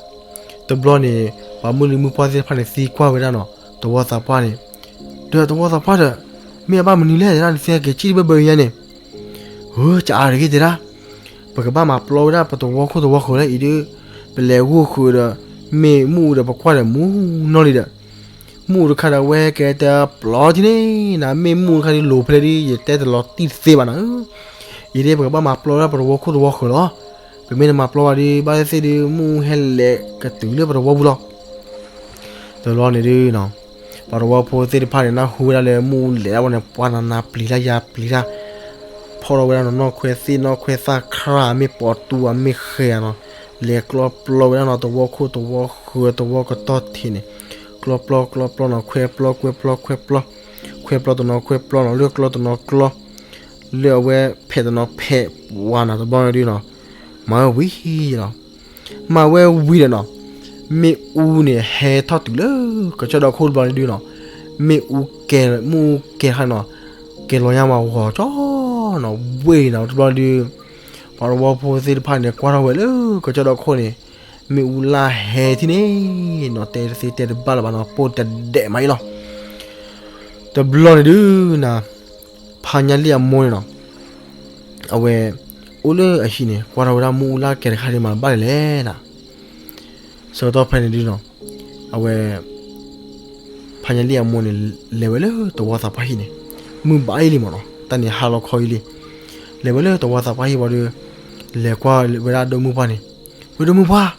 တဘျီန့ၣ် ပှၤမုၢ်လံၤမုၢ်ပှၢ်သ့ၣ်တဖၣ်န့ၣ် သံကွၢ်ဝဲဒၣ်နီၤ သဝီသးပှၢ်န့ၣ်, ဒီးသဝီသးပှၢ်ဒီး မ့ၢ်အဘၣ်မနုၤလဲၣ် နသ့ၣ်က့ၤစံၣ်တဘၢဘၢအံၤညါန့ၣ်, ဧၢ ကအါတဂ့ၤတဲဒၣ် ပကဘၣ်မၤပျီဝဲဒၣ်ပသဝီခိၣ်သဝီဃၢၤလၢအံၤဒီး ပလဲၤဂိၢ်ဃုာ်ဒီး မ့ၢ်မ့ၣ်အူဒီးပကွၢ်ဒီးမူနီၢ်လံဒီး မ့ၣ်အူတခါဒီးအဝဲကဲတပျီထံန့ၣ် နမ့ၢ်မ့ၣ်အူတခါဒီးလိၤဖဲလဲၣ်ဒီး ယတဲတလီၤတံၢ်တသ့ဘၣ်နၤဧၢ, အံၤဒီးပကဘၣ်မၤပျီဝဲဒၣ်ပသဝီခိၣ်သဝီဃၢၤလီၤ. ပမ့ၢ်တမၤပျီဘၣ်ဒီး ဘၣ်သ့ၣ်သ့ၣ်ဒီး မ့ၣ်အူဟဲလဲၤကတုၤလၢပသဝီပူၤလီၤ. တဘျီန့ၣ်ဒုး ပှၤသဝီဖိသ့ၣ်တဖၣ်န့ၣ် နၢ်ဟူဝဲဒၣ်လၢမ့ၣ်အူလဲၤဒၣ်ဝဲန့ၣ် ပှၤနၤနၤပျံၤတၢ်ယါပျံၤတၢ်, ဖီၣ်ထီၣ်ဝဲဒၣ်နီၢ်နီၢ်ခွဲးသ့ၣ်နီၢ်ခွဲးသၣ်ခရၣ် မ့ၢ်ပိာ်တူဧါမ့ၢ်ဃဲဧါနီၤ, လဲၤကျီပျီဝဲဒၣ်နီၤ သဝီခိၣ်သဝီဃၢၤသဝီကတီၢ်ထံးန့ၣ်, ကျီ ကျီပျီ ကျီပျီနီၤ ခွဲပျီ ကွဲပျီ ခွဲပျီ, ခွဲပျီတနီၤ ခွဲပျီနီၤ လၢကျီတနီၤကျီ, လၢအဝဲဖဲးတနီၤဖဲး ပှၤနီၤ တဘျီန့ၣ်ဒုနီၤ, မၤဝဲဝံၤလီၤ. မၤဝဲဝံၤဒီးနီၤ, မ့ၣ်အူန့ၣ်ဟဲထီၣ်တုၤလၢ ကစၢၢ်ဒီခိၣ်တဘျီန့ၣ်ဒုနီၤ, မ့ၣ်အူကဲ မ့ၣ်အူကဲခါနီၤ, ကဲလီၤညါမၤဂီၤကၠီနီၤ ဝ့ၢ်နီၤ တဘျီဒု ပှၤသဝီဖိသ့ၣ်တဖၣ်န့ၣ် ကွၢ်ထီၣ်ဝဲလၢကစၢၢ်ဒီခိၣ်န့ၣ်, မ့ၣ်အူလၢဟဲထံၣ်န့ၣ်နီၤ တဲတသ့တဲတဘၣ်လၢၤဘၣ်နီၤ ပိၢ်တဒဲးမးအံၤလီၤ. တဘျီန့ၣ်ဒုနီၤ, ဖါညါလံၣ်အမိၢ်န့ၣ်နီၤ, အဝဲ အိၣ်လၢအဟံၣ်န့ၣ် ကွၢ်ထီၣ်ဝဲဒၣ်မ့ၣ်အူလၢကဲတခါန့ၣ် မၤဘၣ်လဲၣ်လဲၣ်နီၤ. ဆၢကတီၢ်ဖဲန့ၣ်ဒုနီၤ, အဝဲ ဖါညါလံၣ်အမိၢ်န့ၣ် လဲၤဝဲလၢသဝီသးပှၢ်ဟံၣ်န့ၣ်, မုၢ်ဘၣ်အံၤလံမ့ၢ်နီၤ တၢ်န့ၣ်ဟါလီၤခီအံၤလံ. လဲၤဝဲလၢသဝီသးပှၢ်ဟံၣ်ဝံၤဒီး, လဲၤကွၢ်ဝဲဒၣ်အဒိၣ်မုၣ်ပှၢ်န့ၣ်, ဝဲဒိၣ်မုၣ်ပှၢ်,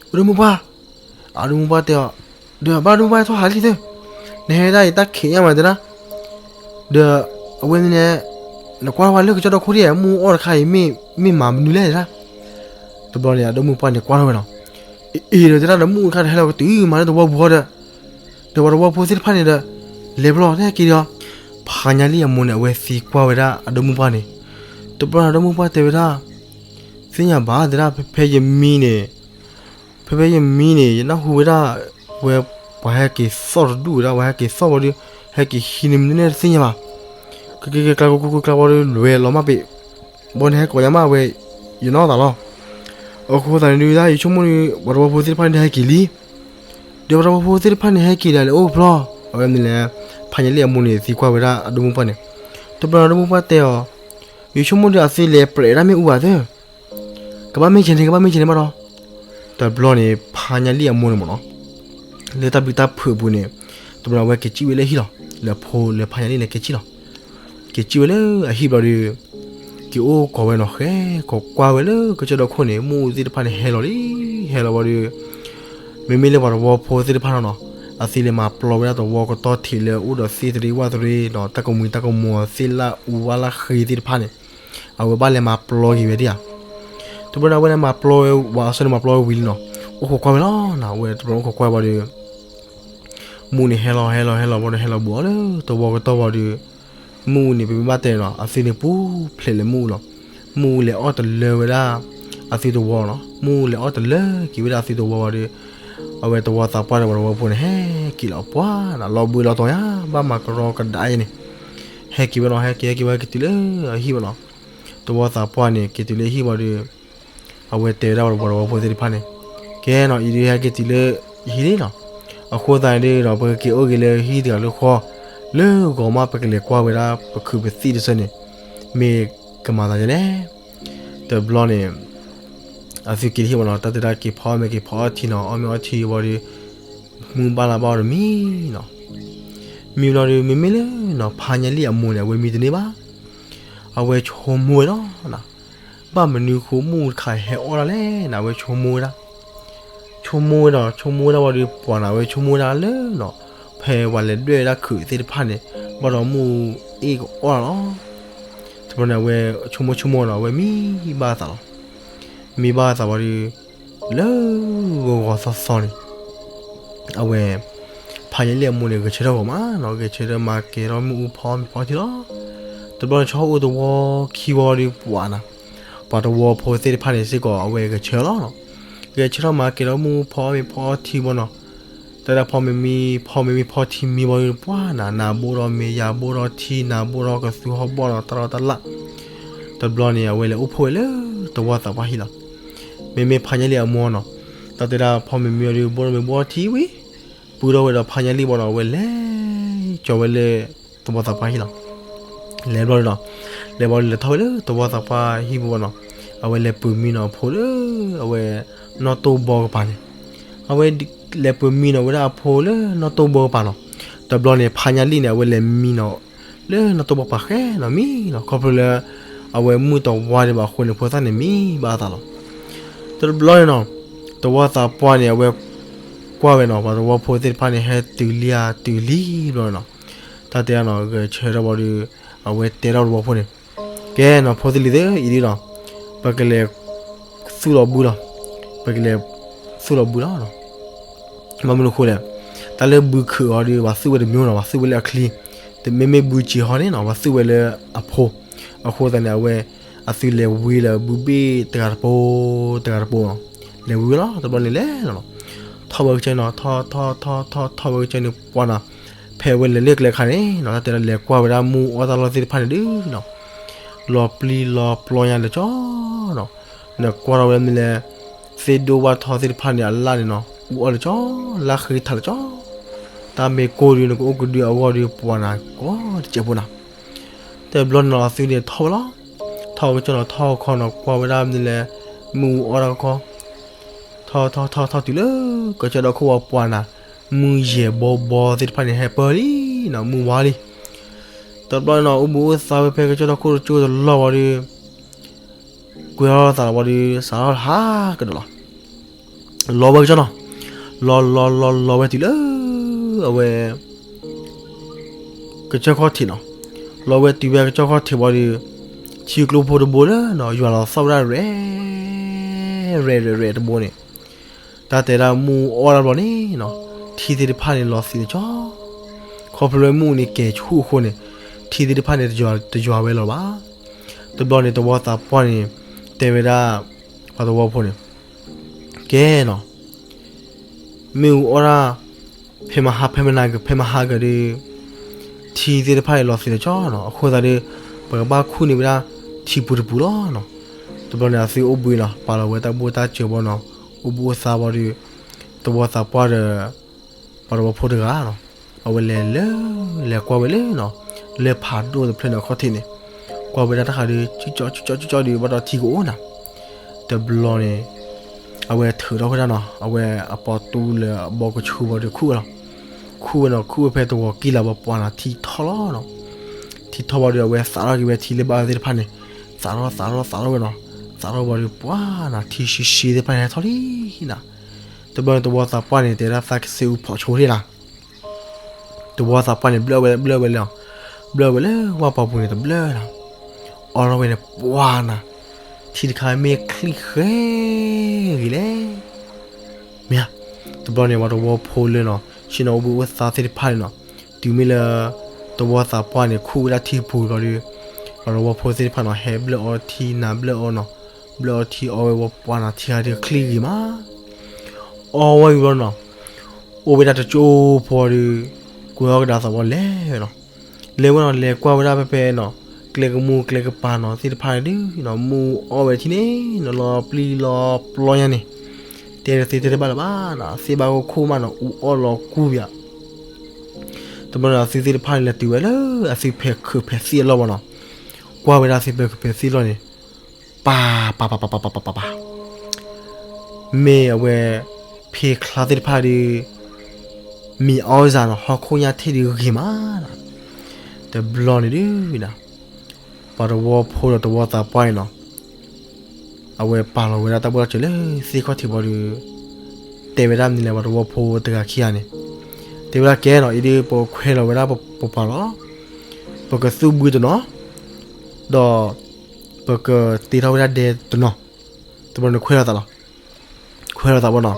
ဝဲဒိၣ်မုၣ်ပှၢ်, အဒိၣ်မုၣ်ပှၢ်တဲအီၤ, ဒီးဘၣ်ဒိၣ်မုၣ်ပှၢ်ထီၣ်ဟးလံသၢ, နဟဲဒၣ်အံၤတၢ်ခံးညါမးတဲဒၣ်, ဒီး အဝဲန့ၣ် နကွၢ်ဝဲလၢကစၢၢ်ဒီခိၣ်ဒ် မ့ၣ်အူအီၣ်တခါအံၤ မ့ၢ်မၤမနုၤလဲၣ်ဒၣ်. တဘျီန့ၣ် အဒိၣ်မုၣ်ပှၢ်န့ၣ်ကွၢ်ထီၣ်ဝဲနီၤ, အ့ၣ်ဒီးတဲဒၣ်ဒီးမ့ၣ်အူတခါဒီးဟဲလီၤကတုၤမးလၢသဝီပူၤဃီဒီး, ဒီးပှၤသဝီဖိသ့ၣ်တဖၣ်န့ၣ်ဒီး, လဲၤဘျီ တဟဲက့ၤဒီး, ဖါညါလံၣ်အမိၢ်န့ၣ် အဝဲသံကွၢ်ဝဲဒၣ်အဒိၣ်မုၣ်ပှၢ်န့ၣ်, တဘျီန့ၣ်အဒိၣ်မုၣ်ပှၢ်တဲဝဲဒၣ်, သ့ၣ်ညါဘၣ်တဲဒၣ် ဖဲဖဲယမံန့ၣ် ဖဲဖဲယမံန့ၣ် ယနၢ်ဟူဝဲဒၣ်, ဝဲပှၤဟဲက့ၤသီၣ်တဒူၣ်ဝဲဒၣ် ပှၤဟဲက့ၤသီၣ်ဝံၤဒီး, ဟဲက့ၤဟံးန့ၢ်မနုၤန့ၣ်တသ့ၣ်ညါဘၣ်. ကကက့ၤကျါကကက့ၤကျါဝံၤဒီး လဲၤလီၤမးပ့ၤ, ဘီန့ၣ်ဟဲကိးညါမးဝဲ, ယနီၢ်သးလီၤ. အဃိသတးန့ၣ်ဒုး ယဆိကမိၣ်ဒီး ပှၤသဝီဖိသ့ၣ်တဖၣ်န့ၣ်ဟဲက့ၤလံ, ဒီးပှၤသဝီဖိသ့ၣ်တဖၣ်န့ၣ်ဟဲက့ၤဒီးလဲၤအိၣ်ဖျီ, အဝဲန့ၣ်လဲၣ်, ဖါညါလံၣ်အမိၢ်န့ၣ်သံကွၢ်ဝဲဒၣ်အဒိၣ်မုၣ်ပှၢ်န့ၣ်, တဘျီန့ၣ်အဒိၣ်မုၣ်ပှၢ်တဲအီၤ, ယဆိကမိၣ်ဒီးအသ့လဲၤပြဲးဒၣ်မ့ၣ်အူဘၣ်သၢ ကဘၣ်မ့ၢ်ကဲန့ၣ် ကဘၣ်မ့ၢ်ကဲန့ၣ်ဘၣ်ဒီး, တဘျီန့ၣ် ဖါညါလံၣ်အမိၢ်န့ၣ်မ့ၢ်နီၤ, လၢတၢ်ဘျုးတၢ်ဖုးအပူၤန့ၣ်, တဘျီအဝဲက့ၤစံၣ်ဝဲလၢဟံၣ်လီၤ, လၢဖိလၢဖါညါလံၣ်န့ၣ်က့ၤစံၣ်လီၤ, က့ၤစံၣ်ဝဲလၢအဟံၣ်ဘျီဒီး, က့ၤအိၣ်ကိးဝဲနီၤ ဃဲကိးကွၢ်ဝဲလၢကစၢၢ်ဒီခိၣ်န့ၣ် မ့ၣ်အူသ့ၣ်တဖၣ်န့ၣ်ဟဲလီၤလံ, ဟဲလီၤဝံၤဒီး မ့မ့ၢ်လၢပှၤသဝီဖိသ့ၣ်တဖၣ်နီၤနီၤ, အသ့လဲၤမၤပျီဝဲဒၣ်သဝီကတီၢ်ထံးလၢအိၣ်ဒီးသ့ၣ်တရံးဝၣ်တရံးနီၤ တၢ်ကမှံၤတၢ်ကမှီၤသ့ၣ်လၢအူဝါလၢဃ့သ့ၣ်တဖၣ်န့ၣ်, အဝဲဘၣ်လဲၤမၤပျီက့ၤဝဲဒၣ်ဧါ. တဘျီန့ၣ် အဝဲလဲၤမၤပျီဝဲဝံၤအဆၢန့ၣ် မၤပျီဝဲဝံၤလံနီၤ, အိၣ်ခိးကွၢ်ဝဲလီၤနီၤ, အဝဲတဘျီအိၣ်ခိးကွၢ်ဝံၤဒီး မ့ၣ်အူန့ၣ်ဟဲလီၤဟဲလီၤဟဲလီၤဝံၤဒီး ဟဲလီၤဘူးအီၤလၢသဝီကတီၢ်ဝံၤဒီး, မ့ၣ်အူန့ၣ် ပမ့ၢ်ဘၣ်တဲနီၤ အသုန့ၣ်ပူၤဖျဲးလၢမ့ၣ်အူလီၤ, မ့ၣ်အူလဲၤအီၣ်တလၢဝဲဒၣ် အသုသဝီနီၤ, မ့ၣ်အူလဲၤအီၣ်တလၢက့ၤဝဲဒၣ်အသုသဝီဝံၤဒီး, အဝဲသဝီသးပှၢ်ဒီးပှၤသဝီဖိန့ၣ် ဟဲက့ၤလီၤပှၤနီၤ လီၤဘှံးလီၤတီၤညါ ဘၣ်မၤကရီကဒါအံၤန့ၣ်, ဟဲက့ၤဝဲနီၤ ဟဲက့ၤဟဲက့ၤဝဲက့ၤတုၤလၢအဟံၣ်ဝံၤနီၤ, သဝီသးပှၢ်န့ၣ် က့ၤတုၤလၢဟံၣ်ဝံၤဒီး အဝဲတဲဝဲဒၣ်ပှၤသဝီဖိသ့ၣ်တဖၣ်န့ၣ်, ကဲနီၤ အံၤဒုးဟဲက့ၤတုၤလၢယဟံၣ်လံနီၤ, အဃိသတးန့ၣ်ဒီး ပကက့ၤအိၣ်က့ၤလၢဟံၣ်တဂၤလၢဃီ, လၢဂီၤမးပကလဲၤကွၢ်ဝဲဒၣ်ပခုးပသံၣ်တဆၢန့ၣ်, မ့ၢ်ကမၤသးဒ်လဲၣ်. တဘျီန့ၣ် အသုက့ၤလၢဟံၣ်ဝံၤနီၤ တၢ်တဲဒၣ်က့ၤဖီအီၣ်မ့ၤက့ၤဖီအီထံနီၤ အီၣ်မ့ၤအီထံဝံၤဒီး မုၢ်ဘၣ်လၢ်ဘၣ်အီၤဒီးမံနီၤ, မံဘျီဒီး မ့မ့ၢ်လၢနီၤ ဖါညါလံၣ်အမိၢ်န့ၣ် အဝဲမံတန့ၢ်ဘၣ်, အဝဲဆိကမိၣ်ဝဲလီၤနီၤ, ဘၣ်မနုၤဃိမ့ၣ်အူတခါဟဲအီၣ်ဒၣ်လဲၣ်နီၤ အဝဲဆိကမိၣ်ဝဲဒၣ်, ဆိကမိၣ်ဝဲဒီး ဆိကမိၣ်ဝဲဒၣ်ဝံၤဒီး ပှၤနီၤ အဝဲဆိကမိၣ်ဝဲဒၣ်လၢနီၤ, ဖဲပှၤလဲၤဒွဲၣ်ဝဲဒၣ်ခုးသ့ၣ်တဖၣ်န့ၣ် ဘၣ်ဒီးမ့ၣ်အူအ့ၣ်ကအီၣ်လီၤ. တဘျီန့ၣ် အဝဲဆိကမိၣ်ဆိကမိၣ်နီၤ အဝဲမံဘၣ်အသးလီၤ. မံဘၣ်အသးဝံၤဒီး လၢဂီၤဂီၤသီသီန့ၣ် အဝဲ ဖါညါလံၣ်အမိၢ်န့ၣ် ဂဲၤဆၢထၢၣ်ဂီၤမးနီၤ ဂဲၤဆၢထၢၣ်မၤကဲထီၣ်မ့ၣ်အူဖီအီၣ်မ့ၤဖီအီထံလီၤ. တဘျီန့ၣ် ဆီအိၣ်သဝီခံဝီဒီးပှၤနီၤ, ပှၤသဝီဖိသ့ၣ်တဖၣ်န့ၣ်စ့ၢ်ကီး အဝဲဂဲၤဆၢလီၤနီၤ, ဂဲၤဆၢထီၣ်မၤကဲထီၣ်မ့ၣ်အူဖီအီၣ်မ့ၤဖီအီထံဝံၤနီၤ, တၢ်ဒၣ်ဖီမ့ၤမံ ဖီမ့ၤမံဖီထံမံဝံၤဒီးပှၤနီၤ နၤဘိၣ်ဒီးမ့ၤ ယၤဘိၣ်ဒီးထံ နၤဘိၣ်ဒီးကသူဟီၣ်ဘီၣ်ဒီးတၢ်လီၢ်တၢ်လၢ်. တဘျီန့ၣ် အဝဲလဲၤအိၣ်ဖှိၣ်ဝဲလၢသဝီသးပှၢ်ဟံၣ်လီၤ. မ့မ့ၢ်ဖါညါလံၣ်အမိၢ်နီၤ, တၢ်တဲဒၣ်ဖီမ့ၤမံဝံၤဒီး ဘိၣ်ဒီးမ့ၤဘိၣ်ဒီးထံဝံၤ, ပုၢ်ထီၣ်ဝဲဒီးဖါညါလံၣ်ဘၣ်နီၤ အဝဲလဲၤကၠီဝဲလၢသဝီသးပှၢ်ဟံၣ်လီၤ. လဲၤဘျီဒီးနီၤ, လဲၤဘျီဒီးလဲၤထီၣ်ဝဲလၢသဝီသးပှၢ်ဟံၣ်ပူၤဘၣ်နီၤ, အဝဲလဲၤပၢၤမံနီၤအဖိလၢ အဝဲနီၢ်တိၢ်ဘီကပၤန့ၣ်, အဝဲလဲၤပၢၤမံနီၤဝဲဒၣ်အဖိလၢနီၢ်တိၢ်ဘီကပၤနီၤ. တဘျီန့ၣ် ဖါညါလံၣ်န့ၣ် အဝဲလဲၤမံနီၤ လၢနီၢ်တိၢ်ဘီကပၤဃဲနီၤ မံနီၤ ခီဖျိလၢ အဝဲမုၢ်တဝါဒံးဘၣ်အဃိန့ၣ် ဖိသၣ်န့ၣ်မံဘၣ်အသးလီၤ. တဘျီန့ၣ်နီၤ, သဝီသးပှၢ်န့ၣ် အဝဲကွၢ်ဝဲနီၤ ပှၤသဝီဖိသ့ၣ်တဖၣ်န့ၣ် ဟဲတုၤလံဧါတုၤလံဘျီနီၤ, တၢ်တဲဒၣ်နီၤ ဂဲၤဆၢထၢၣ်ဘၣ်ဒီး အဝဲတဲထီၣ်သဝီဖိန့ၣ်, ကဲနီၤ ဖိသ့ၣ်လံၤသ့ၣ်အံၤဒ်နီၤ, ပကလဲၤသူၣ်လီၤဘုလီၤ, ပကလဲၤသူၣ်လီၤဘုလီၤ. ဘၣ်မနုၤအဃိလဲၣ်, တၢ်လၢဘုခုးအီၤဒီး ပှၤသူၣ်ဝဲတမျိုးနီၤ, ပှၤသူၣ်ဝဲလၢအချံ, မ့မ့ၢ်ဘုစံးဟီန့ၣ်နီၤ ပှၤသူၣ်ဝဲလၢအဖိ, အဃိသတးန့ၣ် အဝဲ အသုလဲၤဝံလၢဘုဘ့ၣ်တဂၤတပိၤ, တဂၤတပိၤနီၤ, လဲၤဝံဝဲလီၤ. တဘျီန့ၣ်လဲၤလီၤနီၤ, ထီၣ်ဝဲကစၢ်နီၤ, ထီၣ်ထီၣ်ထီၣ်ထီၣ်ထီၣ်ဝဲကစၢ်န့ၣ် ပှၤနီၤ, ဖဲအဝဲလဲၤလၢကျဲခါန့ၣ်နီၤ တၢ်တဲလၢလဲၤကွၢ်ဝဲဒၣ်မုၢ်အီၣ်တၢ်လီၢ်သ့ၣ်တဖၣ်န့ၣ်ဒုနီၤ, လီၤပျံၤလီၤပျီညါလၢာ်ကၠီနီၤ, နကွၢ်ထီၣ်ဝဲမ့ၢ်လဲၣ် သ့ၣ်ဒိၣ်ဝၣ်ထီသ့ၣ်တဖၣ်န့ၣ် အလၣ်န့ၣ်နီၤ အူအီၣ်လၢာ်ကၠီ, လၢဃ့ထးလၢာ်ကၠီ, တၢ်မ့ၢ်ကိၢ်ဒု နကအိၣ်ကဒုအဂီၢ်ဒု ပှၤနီၤ ကိးတစဲးဖိနီၤ. တဘျီန့ၣ်နီၤ အသုန့ၣ်ထီၣ်ဝဲလီၤ, ထီၣ်ကစၢ်နီၤ ထီၣ်ခီနီၤ ကွၢ်ဝဲဒၣ်မ့ၢ်လဲၣ် မုၢ်အူအီၣ်တၢ်ခီခီ, ထီၣ်ထီၣ်ထီၣ်ထီၣ်တုၤလၢ ကစၢ်ဒီခိၣ်ဝီပှၤနီၤ, မုၢ်ယဲၢ်ဘီဘီသ့ၣ်တဖၣ်န့ၣ် ဟဲပၢလံနီၤ, မုၢ်ဝါလံ. တဘျီန့ၣ်နီၤ အိၣ်ဘှံးအိၣ်သါဝဲဖဲကစၢ်ဒီခိၣ်တကၠိတလီၢ်ဝံၤဒီး ကွဲထီၣ်သးလီၤဝံၤဒီး စးထီၣ်ဟးကဒီးလီၤ. လီၤဝဲကစၢ်နီၤ, လီၤလီၤလီၤလီၤဝဲတုၤလၢ အဝဲ ကစၢၢ်ခီၣ်ထံးနီၤ, လီၤဝဲတုၤဝဲကစၢၢ်ခီၣ်ထံးဝံၤဒီး ထံကျိဖိတဘိလၢနီၤ ယွၤလီၤသီၣ်ဝဲဒၣ်ရဲၣ် ရဲၣ်ရဲၣ်ရဲၣ်တဘိန့ၣ် တၢ်တဲဒၣ်မုၢ်အူအီၣ်တၢ်ဘျီန့ၣ်နီၤ, ထံသ့ၣ်တဖၣ်န့ၣ်လီၤသံးလၢာ်ကၠီ, ခီဖျိလၢမုၢ်အူန့ၣ်ကဲၤဆူၣ်အဃိန့ၣ်, ထံသ့ၣ်တဖၣ်န့ၣ် တယွၤဝဲလၢၤဘၣ်. တဘျီန့ၣ် သဝီသးပှၢ်န့ၣ် တဲဝဲဒၣ် ပှၤသဝီဖိန့ၣ်, ကဲနီၤ မ့ၣ်အူအီၣ်တၢ် ဖဲမဟါ ဖဲမနၤက ဖဲမဟါကဒီး ထံသ့ၣ်တဖၣ်န့ၣ်လီၤသံးလၢာ်ကၠီနီၤ, အဃိသတးဒီး ပကဘၣ်ခူၣ်န့ၢ်ဝဲဒၣ်ထံပူၤတပူၤလီၤနီၤ. တဘျီန့ၣ် အသုအိၣ်ဘှံးလီၤ ပာ်လီၤဝဲတၢ်ဘူၣ်တၢ်စၢၤဘၣ်နီၤ, အိၣ်ဘှံးအိၣ်သါဘၣ်ဒီး သဝီသးပှၢ်ဒီး ပှၤသဝီဖိတဂၤနီၤ, အဝဲလဲၤလၢ လဲၤကွၢ်ဝဲလၢနီၤ, လၢဖးဒိၣ်တဖျၢၣ်န့ၣ်အခီၣ်ထံးန့ၣ်, ကွၢ်ဝဲဒၣ်တၢ်ဃးဒီး ကၠူကၠီကၠူကၠီကၠူကၠီဒီး ဘၣ်ဒီးထံကအိၣ်နီၤ. တဘျီန့ၣ် အဝဲထုးထီၣ်ဝဲဒၣ်နီၤ, အဝဲအပီတူလၢအဘီကဆူဘၣ်ဒီးခူၣ်ဝဲလီၤ. ခူၣ်ဝဲနီၤ, ခူၣ်ဝဲဖဲသဝီကံၢ်လၢ်ဘၣ်ပှၤနီၤ, ထံထီၣ်လီၤနီၤ. ထံထီၣ်ဘၣ်ဒီး အဝဲသးထီၣ်က့ၤဝဲထံလၢဘၣ်အၢသ့ၣ်တဖၣ်န့ၣ်, သးထီၣ်သးထီၣ်သးထီၣ်ဝဲနီၤ, သးထီၣ်ဘၣ်ဒီးပှၤနီၤ ထံဆှံဆှံသ့ၣ်တဖၣ်န့ၣ်ဟဲထီၣ်လံနီၤ. တဘျီန့ၣ် သဝီသးပှၢ်န့ၣ် တဲဒၣ်သးကစ့အူဖီးဆိတ့ၢ်လီၤ. သဝီသးပှၢ်န့ၣ် ဘျၢဝဲ ဘျၢဝဲလၢ ဘျၢဝဲလၢဝၣ်ပီပူၤန့ၣ်တဘျၢလီၤ. အီၣ်ထီၣ်ဝဲန့ၣ် ပှၤနီၤ, ထံတခါမ့ၢ်ချံၣ်ဃဲဂ့ၤလဲၣ်. မ့ၢ်ဧါ, တဘျီန့ၣ် ပှၤသဝီဖိလၢနီၤ, ဆ့ၣ်နီၤအိၣ်ဘှံးအိၣ်သါသ့ၣ်တဖၣ်န့ၣ်နီၤ, တုၤမ့ၢ်လၢ သဝီသးပှၢ်န့ၣ် ခူၣ်ဝဲဒၣ်ထံပူၤဘျီဒီး ပှၤသဝီဖိသ့ၣ်တဖၣ်နီၤ ဟဲဘျၢအီထံနၤဘျၢအီနီၤ, ဘျၢအီထံအီဝဲဝီပှၤနီၤ ထံဂၤဒုးချံၣ်ဂ့ၤမး အီဝဲအံၤဘျီနီၤ, အိၣ်ဝဲဒၣ်တကၠိဖိဒီး ကွဲးအီၣ်ကဒါသးဝံၤလဲၤဝဲနီၤ, လဲၤဝဲနီၤ လဲၤကွၢ်ဝဲဒၣ်ဖဲဖဲနီၤ, ကျဲကမူၣ်ကျဲကပၤနီၤ သ့ၣ်တဖၣ်န့ၣ်ဒုးနီၤ မုၢ်အူအီၣ်ဝဲထံန့ၣ်နီၤ လီၤပျံၤလီၤပျီညါန့ၣ်, တဲတသ့တဲတဘၣ်လၢၤဘၣ်နီၤ သ့ၣ်ဘၣ်ခိၣ်ခိၣ်မးနီၤ အူအီၣ်လီၤကူၣ်ပၠး တဘျီန့ၣ် အသုသ့ၣ်တဖၣ်န့ၣ် လဲၤတုၤဝဲလၢအသုဖဲးခုးဖဲးသ့ၣ်အလီၢ်ဘၣ်နီၤ, ကွၢ်ဝဲဒၣ်သုဖဲးခုးဖဲးသ့ၣ်အလီၢ်န့ၣ်, ပၢ်ပၢ်ပၢ်ပၢ်ပၢ်ပၢ်ပၢ်ပၢ်ပၢ်, မ့ၢ်အဝဲ ဖ့ချါသ့ၣ်တဖၣ်ဒီး မံၤအီၣ်စၢ်နီၤ ဟီၣ်ခိၣ်ညါထံၣ်ဒုးဂ့ၤမးနီၤ, တဘျီန့ၣ်ဒုးနီၤ, ပှၤသဝီဖိဒီးသဝီသးပှၢ်အံၤနီၤ အဝဲပာ်လီၤဝဲဒၣ်တၢ်ဘူၣ်တၢ်စၢၤလၢသ့ၣ်ခီၣ်ထံးဘၣ်ဒီး တဲဝဲဒၣ်မနုၤလဲၣ် ပှၤသဝီဖိတဂၤခံဂၤန့ၣ်, တဲဝဲဒၣ်ကဲနီၤ အံၤဒုးပခွဲးလီၤဝဲဒၣ်ပပှၤလီၤ, ပကသူၣ်ဘုတနီၤ, ဒီး ပကတ့ထီၣ်ဝဲဒၣ်ဒဲတနီၤ, တဘျီန့ၣ်ခွဲးလီၤသးလီၤ. ခွဲးလီၤသးဘၣ်နီၤ,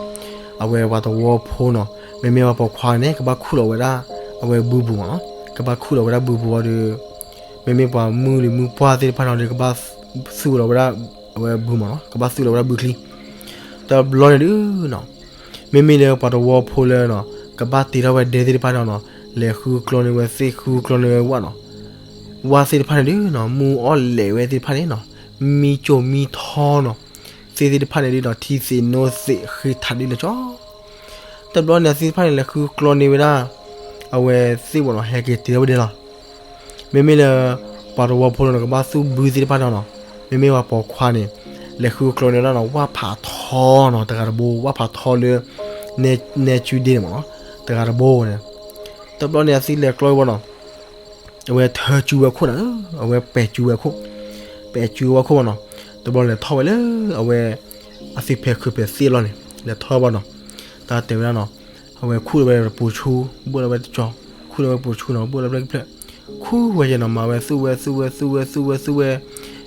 အဝဲပှၤသဝီဖိနီၤ မ့မ့ၢ်ပှၤပိာ်ခွါန့ၣ် ကဘၣ်ခူၣ်လီၤဝဲဒၣ် အဝဲဘုပူၤမးနီၤ, ကဘၣ်ခူၣ်လီၤဝဲဒၣ်ဘုပူၤဘၣ်ဒီး မ့မ့ၢ်ပှၤမုၢ်လံၤမုၢ်ပှၢ်သ့ၣ်တဖၣ်နီၤဒီး ကဘၣ်သူၣ်လီၤဝဲဒၣ် အဝဲဘုမးနီၤ ကဘၣ်သူၣ်လီၤဝဲဒၣ်ဘုချံ, တဘျီန့ၣ်ဒုးနီၤ, မ့မ့ၢ်လၢပှၤသဝီဖိလၢနီၤ ကဘၣ်တ့ထီၣ်ဝဲဒဲသ့ၣ်တဖၣ်န့ၣ်နီၤ လဲၤဃုကျီန့ၢ်ဝဲသ့ၣ်ဃုကျီန့ၢ်ဝဲဝၣ်နီၤ, ဝၣ်သ့ၣ်တဖၣ်န့ၣ်ဒုးနီၤ မုၢ်အီၣ်လဲၤဝဲသ့ၣ်တဖၣ်န့ၣ်နီၤ မံကၠိမံထီနီၤ, သ့ၣ်သ့ၣ်တဖၣ်န့ၣ်ဒုးနီၤ ထံသ့ၣ်နိသ့ၣ်ဃ့ထးဒုးလၢာ်ကၠီ, တဘျီန့ၣ်သ့ၣ်တဖၣ်န့ၣ် လဲၤဃုကျီန့ၢ်ဝဲဒၣ် အဝဲသ့ၣ်ဘၣ်နီၤ ဟဲက့ၤတ့ထီၣ်ဝဲဒဲလီၤ. မ့မ့ၢ်လၢ ပှၤသဝီဖိလၢနီၤ ကဘၣ်သူၣ်ဘုသ့ၣ်တဖၣ်န့ၣ်နီၤ, မ့မ့ၢ်ပှၤပိာ်ခွါန့ၣ် လဲၤဃုကျီန့ၢ်ဝဲဒၣ်နီၤ ဝၣ်ဖးထီနီၤ တဂၤတဘိ ဝၣ်ဖးထီလၢ နဲကုဒ့န့ၣ်မးနီၤ တဂၤတဘိန့ၣ်, တဘျီန့ၣ်အသုလဲၤကျီဝဲနီၤ အဝဲထၢကၠူဝဲခိၣ်နၤဧၢ, အဝဲပဲာ်ကၠူဝဲခိၣ်, ပဲာ်ကၠူဝဲခိၣ်မးနီၤ, တဘျီလဲၤထီၣ်ဝဲလၢ အဝဲ အသုဖဲးခုးဖဲးသ့ၣ်အလီၢ်န့ၣ် လဲၤထီၣ်ဘၣ်နီၤ, တၢ်တဲဝဲဒၣ်နီၤ, အဝဲခူၣ်လီၤဝဲတပူၤဆူ, ဘၣ်လီၤဝဲတကၠီ, ခူၣ်လီၤဝဲတပူၤဆူနီၤ ဘၣ်လီၤဝဲတဖျၢၣ်, ခူၣ်ဝဲယဲနီၤ မၤဝဲသူၣ်ဝဲသူၣ်ဝဲသူၣ်ဝဲသူၣ်ဝဲသူၣ်ဝဲ,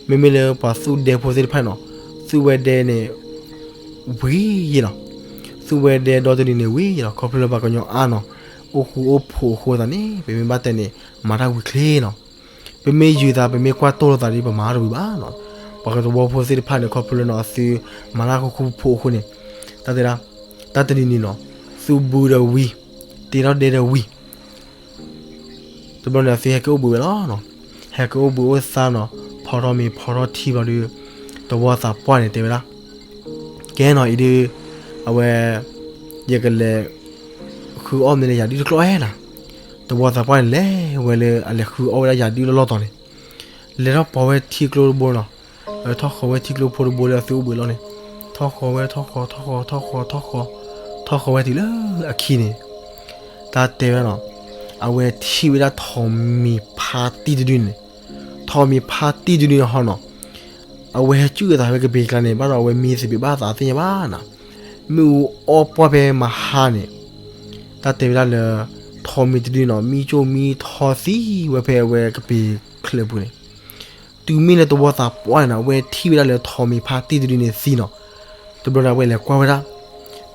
မ့မ့ၢ်လၢပှၤသူၣ်ဒဲဖိသ့ၣ်တဖၣ်န့ၣ်နီၤ, သူၣ်ဝဲဒဲန့ၣ် ဝံၤယဲနီၤ, သူၣ်ဝဲဒဲဒီတနံၤန့ၣ်ဝံၤယဲနီၤ ခီဖျိလၢပှၤကညီအါနီၤ, အိၣ်ဃူအိၣ်ဖိးအဃိသတးန့ၣ် ပမ့ၢ်ဘၣ်တဲန့ၣ် မၤတၢ်ဝံၤချ့နီၤ. ပမ့ၢ်ယုာ်သး ပမ့ၢ်ကွၢ်တိၢ်လိာ်သးဒီး ပမၤတဝံၤဘၣ်နီၤ. ပှၤသဝီဖိသ့ၣ်တဖၣ်န့ၣ် ခီဖျိလၢနီၤ အသုမၤတၢ်ဃူဃူဖိးဖိးအဃိန့ၣ်, တၢ်တဲဒၣ်, တၢ်တနံၤနံၤနီၤ သုဘူးဒီးဝံၤ, တ့ထီၣ်ဒဲဒီးဝံၤ တဘျီန့ၣ် အသုဟဲက့ၤအိၣ်ဘှံးဝဲလီၤနီၤ. ဟဲက့ၤအိၣ်ဘှံးအိၣ်သါနီၤ, ဖီထီၣ်မ့ၤဖီထီၣ်ထံဘျီဒီး သဝီသးပှၢ်န့ၣ်တဲဝဲဒၣ်, ကဲနီၤအံၤဒုး အဝဲ ယကလဲၤဃုအီၣ်မ့ၤလၢယၤဒုၣ်တကျီၢ်ဧါနီၤ. သဝီသးပှၢ်န့ၣ် လဲၤဝဲလၢအလဲၤဃုအီၣ်ဝဲဒၣ်ယၤဒုၣ်လၢလီၢ်တီၤန့ၣ်, လဲၤထီၣ်ပိာ်ဝဲထံကျိတဘိနီၤ, ထီၣ်ဃီၤဝဲထံကျိဖိတဘိလၢအသုအိၣ်ဘှံးလီၤန့ၣ်, ထီၣ်ဃီၤဝဲ ထီၣ်ဃီၤ ထီၣ်ဃီၤ ထီၣ်ဃီၤ ထီၣ်ဃီၤ, ထီၣ်ဃီၤဝဲတုၤလၢအခံန့ၣ် တၢ်တဲဝဲနီၤ, အဝဲထံၣ်ဝဲဒၣ်ထိးမံၤဖါတံၢ်တဒုန့ၣ်, ထိးမံၤဖါတံၢ်တဒုန့ၣ်ဟီနီၤ, အဝဲဟဲစုၣ်အသးဖဲကပ့ၤကျါန့ၣ် ဘၣ်ဒီးအဝဲမံသပ့ၤဘၣ်သးသ့ၣ်ညါဘၣ်နီၤ, မ့ၣ်အူအီၣ်ပှၢ်ဖဲမဟါန့ၣ်, တၢ်တဲဝဲဒၣ်လၢ ထိးမံၤတဒုနီၤ မံကၠိၣ်မံထီသံဝဲဖဲအဝဲကပ့ၤချၢးပူၤန့ၣ်, တုၤမ့ၢ်လၢသဝီသးပှၢ်န့ၣ်နီၤ အဝဲထံၣ်ဝဲဒၣ်လၢထိးမံၤဖါတံၢ်တဒုန့ၣ်သံနီၤ, တဘျီန့ၣ် အဝဲလဲၤကွၢ်ဝဲဒၣ်,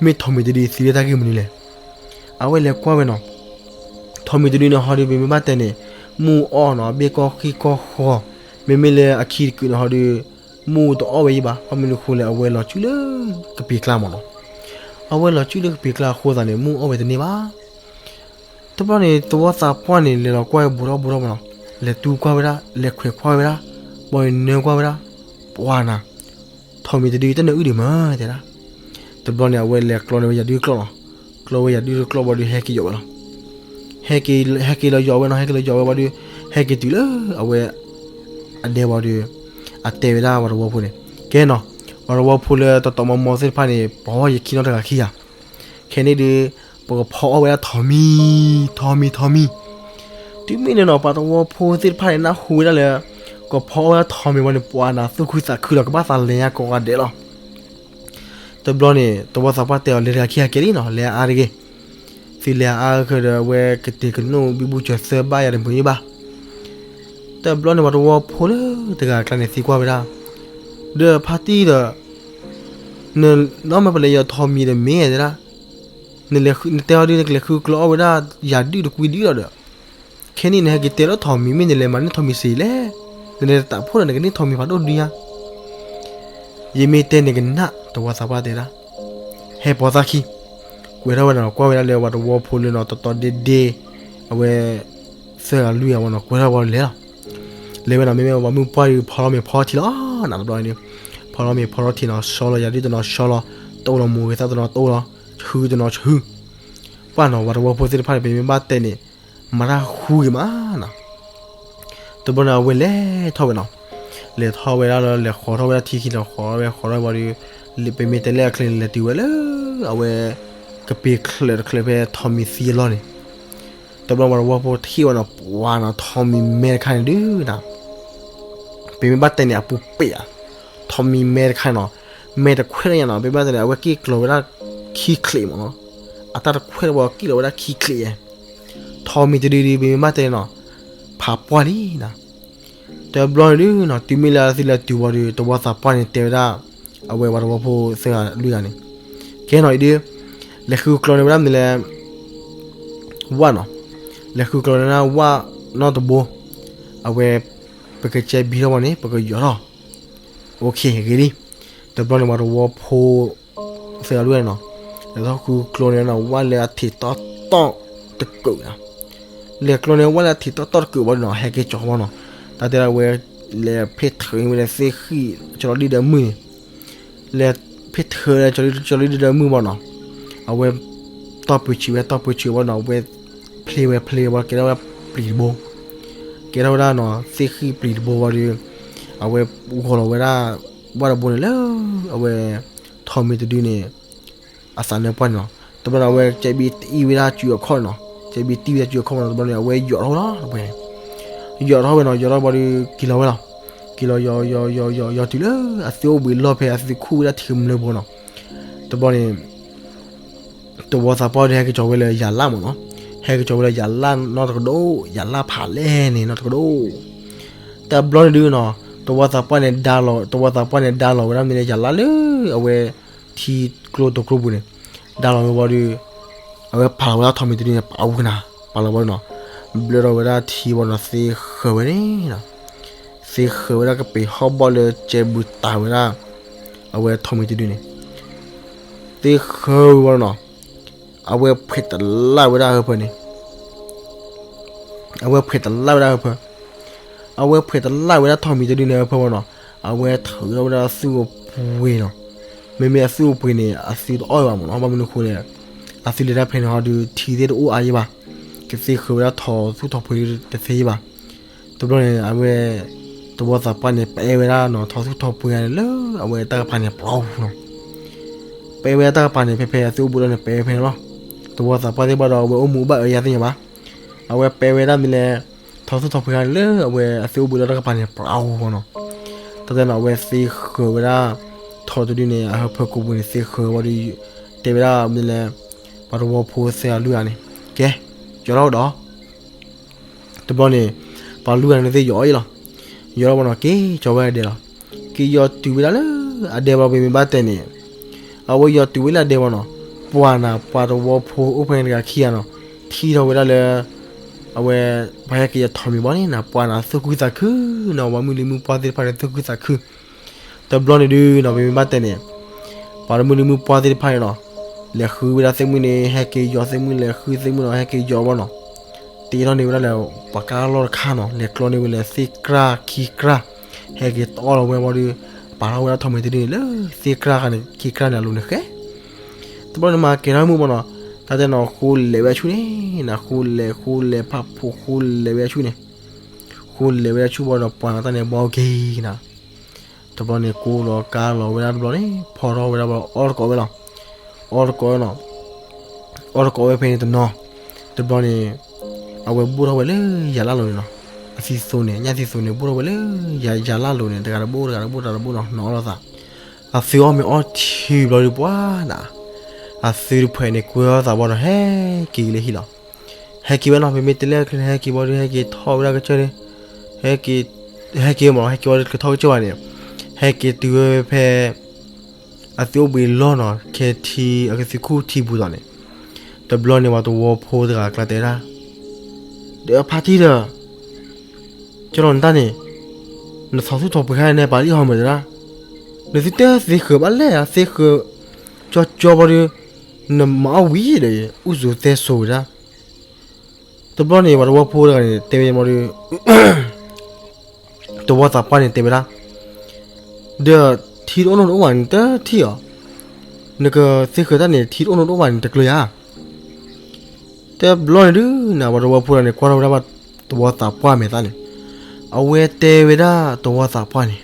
မ့ၢ်ထိးမံၤတဒုသံလၢတၢ်ဂ့ၢ်မနုၤလဲၣ်. အဝဲလဲၤကွၢ်ဝဲနီၤ, ထိးမံၤတဒုန့ၣ်ဟီဒီး ပမ့ၢ်ဘၣ်တဲန့ၣ်, မ့ၣ်အူအီၣ်နီၤ ဘ့ၣ်ကီၢ်ဃံကီၢ်ဃီ, မ့မ့ၢ်လၢအခံတကုာ်န့ၣ်ဟီဒီး မ့ၣ်အူတအီၣ်ဝဲယံၤဘၣ်, ဘၣ်မနုၤအဃိလဲၣ် အဝဲလီၤစုၣ်လၢကပ့ၤကျါမ့ၢ်နီၤ, အဝဲလီၤစုၣ်လၢကပ့ၤကျါအဃိသတးန့ၣ် မ့ၣ်အူအီၣ်ဝဲတန့ၢ်ဘၣ်. တဘျီန့ၣ် သဝီသးပှၢ်န့ၣ် လဲၤလီၤကွၢ်ဝဲဘူးထီၣ်ဘူးထီၣ်မ့ၢ်နီၤ, လဲၤတူၢ်ကွၢ်ဝဲဒၣ် လဲၤခွဲးကွၢ်ဝဲဒၣ်, ဘၣ်ဒီးနၢကွၢ်ဝဲဒၣ်, ပှၤနၤ, ထိးမံၤတဒုတနၢအုၣ်ဒံးမးတဲဒၣ်. တဘျီန့ၣ် အဝဲလဲၤကျီန့ၢ်ဝဲယၤဒုၣ်တကျီၢ်လီၤ, ကျီဝဲယၤဒုၣ်တကျီၢ်ဘၣ်ဒီး ဟဲက့ၤယိးဝဲလီၤ. ဟဲက့ၤလီၤယိးဝဲနီၤ, ဟဲက့ၤလီၤယိးဝဲဘၣ်ဒီး ဟဲက့ၤတုၤလၢအဝဲ အဒဲဘၣ်ဒီး အတဲဝဲဒၣ်ပှၤသဝီဖိန့ၣ်, ကဲနီၤ, ပှၤသဝီဖိလၢတတီမီမီသ့ၣ်တဖၣ်န့ၣ် ပှၤယခံနီတဂၤခံဂၤ, ခဲန့ၣ်ဒီး ပကဖီအီၣ်ဝဲဒၣ်ထိးမံၤ, ထိးမံၤ ထိးမံၤ. တုၤမ့ၢ်န့ၣ်နီၤ ပှၤသဝီဖိသ့ၣ်တဖၣ်န့ၣ် နၢ်ဟူဝဲဒၣ်လၢ ကဖီအီၣ်ဝဲဒၣ်ထိးမံၤဝံၤန့ၣ် ပှၤနၤသူၣ်ခုသးခုလီၤ ကဘၣ်သးလဲၤညါကိးဂၤဒဲးလီၤ. တဘျီန့ၣ် သဝီသးပှၢ်တဲအီၤ လဲၤတဂၤခံဂၤကဲလံနီၤ, လဲၤအါအါတဂ့ၤ. သုလဲၤအါအါဂ့ၤဒီး အဝဲကတဲာ်ကနိၣ်ဘံဘူစၢၤသၢဘၣ်ယၤတမုာ်ဘၣ်. တဘျီန့ၣ် ပှၤသဝီဖိလၢတဂၤအကျါန့ၣ် သံကွၢ်ဝဲဒၣ်, ဒီးဖါတံၢ်ဒီး နနီၢ်မ့ၢ်ပလဲၤယီၤထိးမံၤဒီးမ့ၢ်တဲဒၣ်, နတဲအီၤဒုး နကလဲၤဃုကျိးအီၣ်ဝဲဒၣ် ယၤဒုၣ်တကွံဒုၣ်လီၤဒီး, ခဲန့ၣ်နဟဲက့ၤတဲလၢထိးမံၤ မ့ၢ်နလဲၤမၤန့ၢ်ထိးမံၤစ့လဲၣ်, နလဲၤတသးဖိဒီး နကန့ၢ်ထိးမံၤဖးဒိၣ်ဒုညါ. ယမ့ၢ်တဲန့ၣ်ကနၣ် သဝီသးပှၢ်တဲဒၣ်, ဟဲပိာ်သးခံ, ကွဲးထီၣ်ဝဲနီၤ ကွၢ်ဝဲဒၣ်လၢပှၤသဝီဖိလၢနီၤ တီတီဒ့ဒ့, အဝဲ သၢဂၤလွံၢ်ဂၤဝဲနီၤ ကွဲးထီၣ်ဝဲလဲၤလီၤ. လဲၤဝဲနီၤ မ့မ့ၢ်ပှၤမုၢ်ပှၢ်ဒီး ဖီထီၣ်မ့ၤဖီထီၣ်ထံလီၤ, နတဘျီန့ၣ်, ဖီထီၣ်မ့ၤဖီထီၣ်ထံနီၤ ဆီလီၤယၤဒုၣ်တနီၤဆီလီၤ, တအိၣ်လီၤမိၢ်ဂ့ၤသၣ်တနီၤတအိၣ်လီၤ, ဆှုတနီၤဆှု, ပှၢ်နီၤ ပှၤသဝီဖိသ့ၣ်တဖၣ်န့ၣ် ပမ့ၢ်ဘၣ်တဲန့ၣ်, မၤတၢ်ဃူဂ့ၤမးနီၤ. တဘျီန့ၣ် အဝဲလဲၤထီၣ်ဝဲနီၤ, လဲၤထီၣ်ဝဲဒၣ်လၢ လဲၤဃီထီၣ်ဝဲဒၣ်ထံခံနီၤ ဃီဝဲဃီထီၣ်ဝဲဒီး, ပမ့ၢ်တဲလၢအချ့န့ၣ် လဲၤတုၤဝဲလၢ အဝဲ ကပ့ၤချၢးတချၢးဖဲထိးမံၤသံအလီၢ်န့ၣ်, တဘျီပှၤသဝီဖိထံၣ်ဝဲနီၤ ပှၤနီၤ ထိးမံၤမဲတခါန့ၣ်ဒုးနီၤ, ပမ့ၢ်ဘၣ်တဲန့ၣ် အပူၤပ့ၢ်ဧါ, ထိးမံၤမဲတခါန့ၣ်နီၤ, မဲတခွဲးလၢညါနီၤ ပမ့ၢ်ဘၣ်တဲန့ၣ် အဝဲက့ၢ်ကျီၤဝဲဒၣ်ခံချံးမးနီၤ, အတၢ်တခွဲးတဘျီက့ၢ်လီၤဝဲဒၣ်ခံချံးယဲၢ်, ထိးမံၤတဒုဒုး ပမ့ၢ်ဘၣ်တဲန့ၣ်နီၤ, ဖးပှၢ်လံနီၤ. တဘျီန့ၣ်ဒုးနီၤ တုၤမ့ၢ်လၢသုလဲၤတုၤဝံၤဒီး သဝီသးပှၢ်န့ၣ်တဲဝဲဒၣ် အဝဲပှၤသဝီဖိသၢဂၤလွံၢ်ဂၤန့ၣ်, ကဲနီၤအံၤဒုး, လဲၤဃုကျိၤန့ၢ်ဝဲဒၣ်မနုၤလဲၣ်, ဝၣ်နီၤ, လဲၤဃုကျိၤန့ၢ်ဝဲဒၣ်ဝၣ်နီတဘိ, အဝဲ ပကကဲဘံထီၣ်ဘၣ်န့ၣ် ပကယီၤထီၣ်, အိၣ်ခ့ဂ့ၤလံ. တဘျီန့ၣ်ပှၤသဝီဖိ သၢဂၤလွံၢ်ဂၤန့ၣ်နီၤ, လဲၤထီၣ်ဃုကျိၤန့ၢ်ဝဲဒၣ်နီၤ ဝၣ်လၢအထံးတီတီတကုာ်နီၤ, လဲၤကျိၤန့ၢ်ဝၣ်လၢအထံးတီတီတကုာ်ဘၣ်ဒီးနီၤ ဟဲက့ၤကၠီၤဘၣ်နီၤ, တၢ်တဲဒၣ်ဝဲ လဲၤဖ့ၣ်ထၢန့ၢ်ဝဲဒၣ်သ့ၣ်ဃံၣ် ကၠီၤလီၤဒုၣ်ဒီးမုၢ်န့ၣ်, လဲၤဖ့ၣ်ထၢလၢ ကၠီၤလီၤဒုၣ်ဒီးမုၢ်ဘၣ်နီၤ, အဝဲ တီၢ်ပၢဆံးဝဲ တီၢ်ပၢဆံးဝဲနီၤ အဝဲ ဖျ့ဝဲဖျ့ဝဲ ကဲထီၣ်ဝဲဒၣ်ပျံၤတဘိ, ကဲထီၣ်ဝဲဒၣ်နီၤ သ့ၣ်ဃံၣ်ပျံၤတဘိဝံၤဒီး အဝဲဂီၤလီၤဝဲဒၣ် ဝၣ်တဘိန့ၣ်လၢ အဝဲ ထိးမံၤတဒုန့ၣ် အသးနၢပှၢ်န့ၣ်နီၤ, တဘျီန့ၣ် အဝဲကဲဘံတံၢ်ဝဲဒၣ်စုအခီၣ်နီၤ, ကဲဘံတံၢ်ဝဲဒၣ်စုအခီၣ်နီၤ တဘျီန့ၣ် အဝဲယီၤထီၣ်ဝဲလီၤ တဘျီန့ၣ်, ယီၤထီၣ်ဝဲနီၤ ယီၤထီၣ်ဘၣ်ဒီး က့ၤလီၤဝဲလီၤ, က့ၤလီၤယီၤယီၤယီၤယီၤယီၤတုၤလၢ အသုအိၣ်ဘှံးလီၢ်ဖဲအသုခူၣ်ဝဲဒၣ်ထံကမျၢၢ်ဖိနီၤ, တဘျီန့ၣ် သဝီသးပှၢ်ဒီးဟဲက့ၤကၠီၤဝဲလၢယၤလၣ်မးနီၤ, ဟဲက့ၤကၠီၤဝဲလၢယၤလၣ်နီတကဒိၣ်, ယၤလၣ်ဖးလဲၢ်န့ၣ်နီတကဒိၣ်, တဘျီန့ၣ်ဒုးနီၤ သဝီသးပှၢ်န့ၣ်ဒါလီၤ, သဝီသးပှၢ်န့ၣ်ဒါလီၤဝဲဒၣ်မ့ၢ်လၢယၤလၣ်လၢ အဝဲ ထံကျိတိၤကျိပူၤန့ၣ်, ဒါလီၤဝဲဝံၤဒီး အဝဲပာ်လီၤဝဲဒၣ်ထိးမံၤတဒုန့ၣ် ပာ်ဝဲနၤ, ပာ်လီၤဝဲနီၤ, ဘျၢထီၣ်ဝဲဒၣ်ထံဘီနီၤ သ့ဃၢၤဝဲန့ၣ်နီၤ, သ့ဃၢၤဝဲဒၣ်ကပ့ၤဟီၣ်ဘီၣ်လၢကဲဘူးတၢ်ဝဲဒၣ် အဝဲထိးမံၤတဒုန့ၣ် သ့ဃၢၤဝဲနီၤ, အဝဲဖှဲးတလၢ်ဝဲဒၣ်ဟၢဖၢန့ၣ်, အဝဲဖှဲးတလၢ်ဝဲဒၣ်ဟၢဖၢ, အဝဲဖှဲးတလၢ်ဝဲဒၣ်ထိးမံၤတဒုန့ၣ်ဟၢဖၢမနီၤ, အဝဲထုးထီၣ်ဝဲဒၣ်သူၣ်အပှ့ၤနီၤ, မ့မ့ၢ်အသူၣ်အပှ့ၤန့ၣ် အသုတအီၣ်ဘၣ်မနီၤ, ဘၣ်မနုၤအဃိလဲၣ်, အသုလဲၤတၢ်ဖဲန့ၣ်ဟီဒုး ထံသ့ၣ်တအိၣ်အါယံၤဘၣ်, ကသ့ဃၢၤဝဲဒၣ်ထိးသူၣ်ထိးပှ့ၤတသ့ယံၤဘၣ်, တဘျီန့ၣ် အဝဲ သဝီသးပှၢ်န့ၣ် ပအဲၣ်ဝဲဒၣ်နီၤ ထိးသူၣ်ထိးပှ့ၤဂၤန့ၣ်လၢ အဝဲတၢ်ကပၤန့ၣ် ပျီပူၤနီၤ, ပအဲၣ်ဝဲဒၣ်တၢ်ကပၤန့ၣ် ဖဲဖဲအသုအိၣ်ဘူးလီၤန့ၣ် ပအဲၣ်ဝဲဖဲန့ၣ်လီၤ, သဝီသးပှၢ်သ့ၣ်တဖၣ်ဒီး အဝဲအိၣ်မူဘၣ်အၢယါသ့ၣ်ညါဘၣ်, အဝဲပအဲၣ်ဝဲဒၣ်မ့ၢ်လဲၣ်, ထိးသူၣ်ထိးပှ့ၤဂၤန့ၣ်လၢ အဝဲအသုအိၣ်ဘူးလီၤတၢ်ကပၤန့ၣ် ပျီပူၤနီၤ, တၢ်တဲနီၤ အဝဲသ့ဃၢၤဝဲဒၣ် ထိးတဒုန့ၣ် အဟၢဖၢကိးပူၤန့ၣ် သ့ဃၢၤဝဲဒီး တဲဝဲဒၣ်မ့ၢ်လဲၣ်, ပှၤသဝီဖိသ့ၣ်အလုၢ်အီၤန့ၣ်, ကဲ, ယီၤထီၣ်ဒီး တဘျီန့ၣ် ပှၤလုၢ်ဂၤန့ၣ်သ့ၣ်ယီၤအီၤလီၤ, ယီၤထီၣ်ဝဲနီၤ က့ၤကၠီၤဝဲဒဲးလီၤ, က့ၤယီၤတုၤဝဲဒၣ်လၢအဒဲဘီ ပမ့ၢ်ဘၣ်တဲန့ၣ်, အဝဲယီၤတုၤဝဲလၢအဒဲဘီနီၤ, ပှၤနၤ ပှၤသဝီဖိအိၣ်ဖဲန့ၣ်တဂၤခံဂၤနီၤ, ထံၣ်ထီၣ်ဝဲဒၣ်လၢ အဝဲ ပှၤဟဲက့ၤယီၤထိးမံၤဘီန့ၣ်နၤ ပှၤနၤသူၣ်ခုသးခုနီၤ, ပှၤမုၢ်လံၤမုၢ်ပှၢ်သ့ၣ်တဖၣ်န့ၣ် သူၣ်ခုသးခု တဘျီန့ၣ်ဒုးနီၤ ပမ့ၢ်ဘၣ်တဲန့ၣ်, ပှၤမုၢ်လံၤမုၢ်ပှၢ်သ့ၣ်တဖၣ်န့ၣ်နီၤ, လဲၤဃုဝဲဒၣ်သ့ၣ်မုၣ်န့ၣ် ဟဲက့ၤယီၤသ့ၣ်မုၣ် လဲၤဃုသ့ၣ်မုၣ်နီၤ ဟဲက့ၤယီၤဘီနီၤ, တ့ထီၣ်န့ၢ်ဝဲဒၣ်လၢ ပှၤကါလီၢ်တခါနီၤ, လဲၤကျီန့ၢ်ဝဲလၢသ့ၣ်ကြၢ်ခံကြၢ်, ဟဲက့ၤတီၢ်လီၤဝဲဘီဒီး ပာ်ထီၣ်ဝဲဒၣ်ထိးမံၤတဒုန့ၣ်လၢ သ့ၣ်ကြၢ်ခါန့ၣ် ခံကြၢ်န့ၣ်အလိၤန့ၣ်ဃဲ တဘျီန့ၣ်မၤကဲၤထီၣ်မုၢ်ဘီနီၤ, တၢ်တဲနီၤ ဃိလဲၤဝဲဆူန့ၣ်, နဃိလဲၤ ဃိလဲၤဖးဖိ ဃိလဲၤဝဲဆူန့ၣ်, ဃိလဲၤဝဲဆူဘီဒီး ပှၤနၤတၢ်န့ၣ်ဘီက့ၤနၤ, တဘျီန့ၣ် ကိးလီၤကါလီၤဝဲဒၣ်တဘျီန့ၣ် ဖီထီၣ်ဝဲဒၣ်ဘီ အီၣ်တကိးဝဲလီၤ, အီၣ်တကိးနီၤ, အီၣ်တကိးဝဲဖဲန့ၣ်တနီၤ, တဘျီန့ၣ် အဝဲဘိၣ်ထီၣ်ဝဲလၢယၤလၢ်လိၤန့ၣ်နီၤ, အသံသိန့ၣ် ညၣ်သံသိန့ၣ် ဘိၣ်ထီၣ်ဝဲလၢ ယၤလၢ်လိၤန့ၣ် တဂၤတဘိၣ် တဂၤတဘိၣ် တဂၤတဘိၣ်နီၤ နီၤအီၣ်လိာ်သး, အသုအီၣ်မ့ၤအီထံဘျီဒုးပှၤနၤ, အသုတဖှဲးန့ၣ် ကွဲအီၣ်သးဘီဒီး ဟဲက့ၤလၢဟံၣ်လီၤ, ဟဲက့ၤဝဲနီၤ မ့မ့ၢ်တလဲၣ်ချ့န့ၣ် ဟဲက့ၤဘီဒုး ဟဲက့ၤထီၣ်ဝဲဒၣ်ကစၢၢ်န့ၣ်, ဟဲက့ၤ, ဟဲက့ၤမး ဟဲက့ၤဘီဒုး ကထီၣ်ကစၢၢ်ဘၣ်န့ၣ်, ဟဲက့ၤတုၤဝဲဖဲ အသုအိၣ်ဘှံးလီၢ်နီၤ ခဲထံ အကသုခူၣ်ထံပူၤသိးန့ၣ်, တဘျီန့ၣ် ပှၤသဝီဖိတဂၤကျါတဲဒၣ်, ဒီးဖါတံၢ်ဒီး ကၠီလီၤနတၢ်န့ၣ်, နထိးသူၣ်ထိးပှ့ၤခါန့ၣ် ပာ်လံဟီၣ်မုၢ်တဒၣ်, နသုတသ့ဃၢၤဘၣ်လဲၣ် သ့ဃၢၤ ကၠီကၠီဘီဒုး, နမၤအီၣ်ဝံၤဒီး အူၣ်စိၤသဲစိၤဝဲဒၣ်, တဘျီန့ၣ် ပှၤသဝီဖိတဂၤန့ၣ် တဲဝဲမီၤဒုး သဝီသးပှၢ်န့ၣ်တဲဝဲဒၣ်, ဒီးထံတအိၣ်နိတအိၣ်ဘၣ်န့ၣ် တထံၣ်အီၤ, နကသ့ဃၢၤတၢ်န့ၣ် ထံတအိၣ်နိတအိၣ်ဘၣ်န့ၣ် တကျၢၤဧါ. တဘျီန့ၣ်ဒုး နပှၤသဝီဖိတဂၤန့ၣ် ကွၢ်ထီၣ်ဝဲဒၣ်ဘၣ်သဝီသးပှၢ်မဲာ်သၣ်န့ၣ်, အဝဲတဲဝဲဒၣ်သဝီသးပှၢ်န့ၣ်,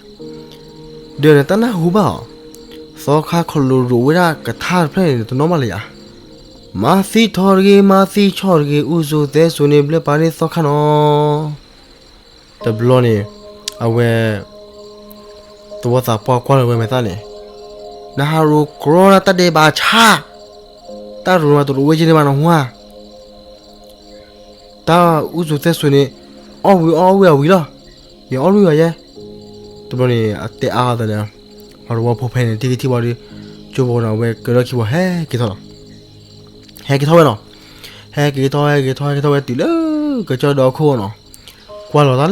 ဒီးနတၢ်နၢ်ဟူဘၣ်အီၤ, သီခါခီၣ်လိၤရိးဝဲဒၣ်ကထါတဖျၢၣ်န့ၣ် တနီၣ်ဘၣ်လၢၤဧါ. မၤသံထီတဂ့ၤ မၤသံဆီတဂ့ၤ အူၣ်စိၤသဲစိၤန့ၣ် ဘျၢပာ်န့ၢ်သီခါနီၤ. တဘျီန့ၣ် အဝဲ သဝီသးပှၢ်ကွၢ်လီၤဝဲမဲာ်သၣ်န့ၣ်, နဟးရိးကြီတၢ်တၢ်ဒဲးဘးဆါ, တၢ်ရိးမၤတရိးဝဲက့ၤန့ၣ်ဘၣ်နဟူဧါ. တၢ်အူၣ်စိၤသဲစိၤန့ၣ် အီၣ်ဝံၤအီၣ်ဝံၤအဝံၤလီၤ. ယအီၣ်လွံၢ်အီၤယဲ, တဘျီန့ၣ် အတဲအါအသးဒီး ပှၤသဝီဖိဖဲန့ၣ် ထံၣ်က့ၤထံၣ်ဘၣ်ဒီး ကၠိဖိန့ၣ် အဝဲကဲထီၣ်ခံဘီ ဟဲက့ၤထီၣ်လီၤ. ဟဲက့ၤထီၣ်ဝဲနီၤ, ဟဲက့ၤထီၣ် ဟဲက့ၤထီၣ် ဟဲက့ၤထီၣ်ဝဲတုၤလၢကစၢၢ်ဒီခိၣ်နီၤ, ကွၢ်လီၤတၢ်လၢ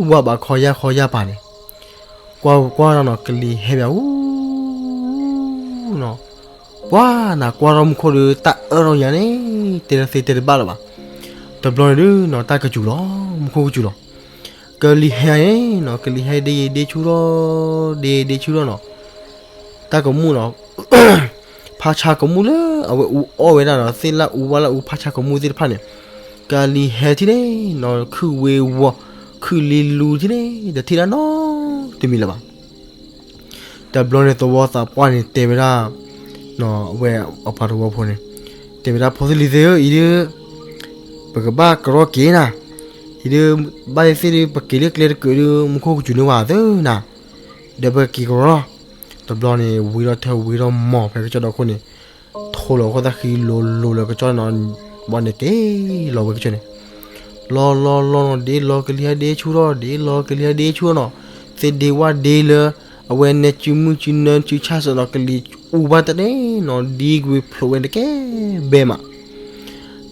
ဝၢ်ဘးခီယၢ်ခီယၢ်ပၤန့ၣ်, ကွၢ်ကွၢ်နီၤ ကလံၤဟဲပၠးအူနီၤ, ပှၤနၤကွၢ်ထီၣ်မူခိၣ်ဒီး တၢ်အၢၣ်ထီၣ်ညါန့ၣ် တဲတသ့တဲတဘၣ်လၢၤဘၣ်. တဘျီန့ၣ်ဒုးနီၤ တၢ်ကစူၤလီၤ, မူခိၣ်ကစူၤလီၤ. ကလံၤဟဲန့ၣ်နီၤ ကလံၤဟဲဒ့ဒ့ဆူၣ်ထီၣ်, ဒ့ဒ့ဆူၣ်ထီၣ်နီၤ, တၢ်ကမူၣ်နီၤ, ဖးဆါကမူၣ်လၢအဝဲအူအီၣ်ဝဲဒၣ်နီၤ သ့ၣ်လၣ်အူဝါလၣ်အူဖးဆါကမူၣ်သ့ၣ်တဖၣ်န့ၣ်, ကလံၤဟဲထံၣ်န့ၣ်နီၤ ခုၣ်ဝ့ၤဝီၤ ခုၣ်လံလူထံၣ်န့ၣ် တထံၣ်ဒၣ်နီတမံၤလၢၤဘၣ်. တဘျီန့ၣ် သဝီသးပှၢ်န့ၣ်တဲဝဲဒၣ်, အဝဲအပှၤသဝီဖိန့ၣ်, တဲဝဲဒၣ် ဖိသ့ၣ်လံၤသ့ၣ်ဧၢ အံၤဒုး ပကဘၣ်ကရီက့ၤနၤ, အံၤဒုး ဘၣ်သ့ၣ်သ့ၣ်ဒုး ပက့ၤလၢကျဲတကုးဒုး မူခိၣ်ကစူၤန့ၢ်ဝဲသ့နၤ, ဒီးပက့ၤကရီလီၤ. တဘျီန့ၣ် ဝံထီၣ်ထဲဝံထီၣ်မီၢ်ဖဲကစၢၢ်ဒီခိၣ်န့ၣ်, ထိလီၤခိၣ်သၣ်ဃံလိၤလိၤလၢကစၢၢ်နီၤ, ဘီန့ၣ်က့ၤလီၤဝဲကစၢၢ်န့ၣ်, လီၤလီၤလီၤနီၤ ဒ့လီၤကလံၤဟဲဒ့ဆူၣ်ထီၣ် ဒ့လီၤကလံၤဟဲဒ့ဆူၣ်ထီၣ်နီၤ, သ့ၣ်ဒ့ဝၣ်ဒ့လၢ အဝဲနဲၣ်စုမုၢ်စုနၢစုဆၣ်စ့ၢ်နီၤ ကလံၤအူဘၣ်တၢ်န့ၣ်နီၤ ဒ်ကွံာ်ဖျိးဝဲတကဲဘဲမး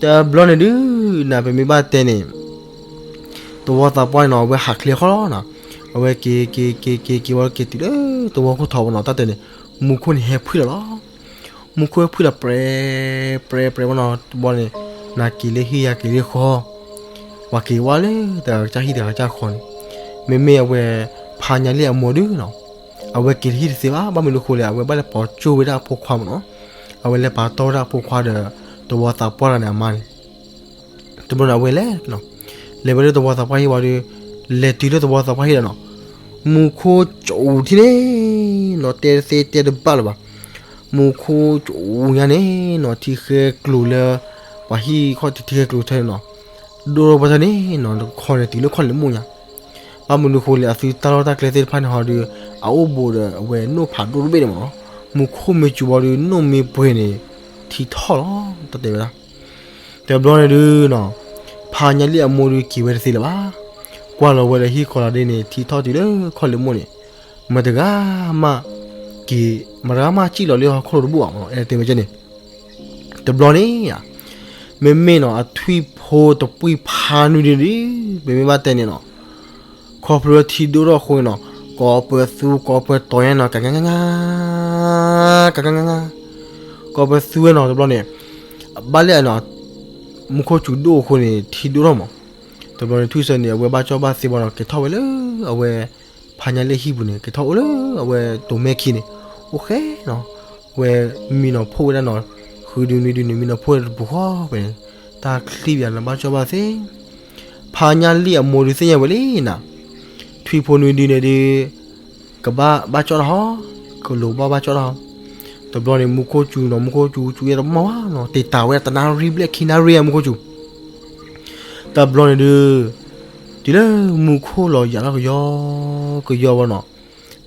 တဘျီန့ၣ်ဒုး နပမ့ၢ်ဘၣ်တဲန့ၣ် သဝီသးပှၢ်န့ၣ်နီၤ အဝဲဟးချ့အဃီလီၤနီၤ. အဝဲက့ၤက့ၤက့ၤက့ၤက့ၤဝဲက့ၤတုၤလၢသဝီခိၣ်ထီးဝဲနီၤ တၢ်တဲန့ၣ် မူခိၣ်န့ၣ်ဟဲဖှံလီၤလီၤ. မူခိၣ်ဟဲဖှံလီၤ ပြဲ ပြဲ ပြဲဝဲနီၤ တဘျီန့ၣ် နက့ၤလၢဟံၣ်ယၤက့ၤလၢဃီ ပှၤက့ၤဝဲလၢတဂၤကစၢ်ဟံၣ်တဂၤကစၢ်ဃီန့ၣ် မ့မ့ၢ်အဝဲ ဖါညါလံၣ်အမိၢ်ဒုးနီၤ အဝဲက့ၤတဟံၣ်တသ့ဘၣ် ဘၣ်မနုၤအဃိလဲၣ် အဝဲဘၣ်လဲၤပိာ်ကၠိဝဲဒၣ်အဖိခွါမ့ၢ်နီၤ. အဝဲလဲၤပာ်တီၢ်ဝဲဒၣ်အဖိခွါဒီး သဝီသးပှၢ်တဂၤန့ၣ်အမါန့ၣ် တဘျီန့ၣ် အဝဲလဲၤ လဲၤဝဲလၢသဝီသးပှၢ်ဟံၣ်ဝံၤဒီး လဲၤတုၤလၢသဝီသးပှၢ်ဟံၣ်ဒီးနီၤ မူခိၣ်စူၤထံန့ၣ်နီၤ တဲတသ့တဲတဘၣ်လၢၤဘၣ်. မူခိၣ်စူၤညါန့ၣ်နီၤ ထံဃဲကျိၤလၢ ပှၤဟံၣ်ခီၣ်ထံးထံဃဲကျိၤထဲန့ၣ်နီၤ ဒိၣ်ထီၣ်ဘၣ်ဆၣ်န့ၣ်နီၤ ခီန့ၣ်တုၤလၢခီၣ်လ့ၣ်မိၢ်ညါ ဘၣ်မနုၤအဃိလဲၣ် အသုတၢ်လီၢ်တၢ်ကျဲသ့ၣ်တဖၣ်န့ၣ်ဟီဒီး အအိၣ်ဘူးဒီးအဝဲနိၣ်ဖးဒိၣ်တဘ့ၣ်န့ၣ်မ့ၢ်နီၤ. မူခိၣ်မ့ၢ်စူၤဘၣ်ဒီး နိၣ်မ့ၢ်ပှဲၤန့ၣ် ထံထီၣ်လီၤ တၢ်တဲဝဲဒၣ် တဘျီန့ၣ်ဒုးနီၤ ဖါညါလံၣ်အမိၢ်ဒုးက့ၤဝဲတသ့လၢၤဘၣ်. ကွၢ်လီၤဝဲဒီးဟံၣ်ဃီၤလီၤဒ်န့ၣ် ထံထီၣ်တုၤလၢခီၣ်လ့ၣ်မိၢ်န့ၣ် မတၤဂၤမးက့ၤ မတၤဂၤမးစံၣ်လီၤလၢဟီၣ်ခိၣ်လိၤတဘူၣ်ဘၣ်မ့ၢ်နီၤ အဲၣ်တဲဝဲကဲန့ၣ် တဘျီန့ၣ်ဧါ မ့မ့ၢ်နီၤ အထွံၣ်ဖိတပှံၤဖါနွံဒုးဒုး ပမ့ၢ်ဘၣ်တဲန့ၣ်နီၤ ခီဖျိလၢထံဒိၣ်ထီၣ်အဃိန့ၣ်နီၤ ကိးပသူကိးပတီၤညါနီၤ ကကကက ကကက ကိးပသူဝဲနီၤ တဘျီန့ၣ် ဘၣ်လဲၣ်နီၤ မူခိၣ်စူၤဒိၣ်အဃိန့ၣ် ထံဒိၣ်ထီၣ်မး တဘျီန့ၣ် ထွံၣ်စၢန့ၣ် အဝဲဘၣ်ကၠီဘၣ်သ့ဘၣ်ဒီး က့ၤထီၣ်ဝဲလၢအဝဲ ဖါညါလံၣ်အဟံၣ်ပူၤန့ၣ် က့ၤထီၣ်အိၣ်လၢအဝဲတိၤမဲခံန့ၣ် အိၣ်ဃဲနီၤ ဝဲမံနီၤဖှိၣ်ဝဲဒၣ်နီၤ ဃုဒုနွံဒုန့ၣ် မံနီၤဖှိၣ်ဝဲတပူၤဃီဖဲန့ၣ် တၢ်ချံၣ်ပယၤန့ၣ် ဘၣ်ကၠီဘၣ်သ့ ဖါညါလံၣ်အမိၢ်ဒုးသ့ၣ်ညါဝဲလံနီၤ ထွံၣ်ဖိနွံဒုန့ၣ်ဒုး ကဘၣ်ဘၣ်ကၠီတၢ်ဟီ ကလိၤဘၣ်ဘၣ်ကၠီတၢ်ဟီ တဘျီန့ၣ် မူခိၣ်စူၤနီၤ မူခိၣ်စူၤစူၤယဲတမီၢ်ဘၣ်နီၤ တ့ၢ်တၢ်ဝဲတနၣ်ရံၣ်ဘျဲၣ်ခံနၣ်ရံၣ်အမူခိၣ်စူၤ တဘျီန့ၣ်ဒုး တုၤလၢမူခိၣ်လီၤယၤထီၣ်ကယီကယီဝဲနီၤ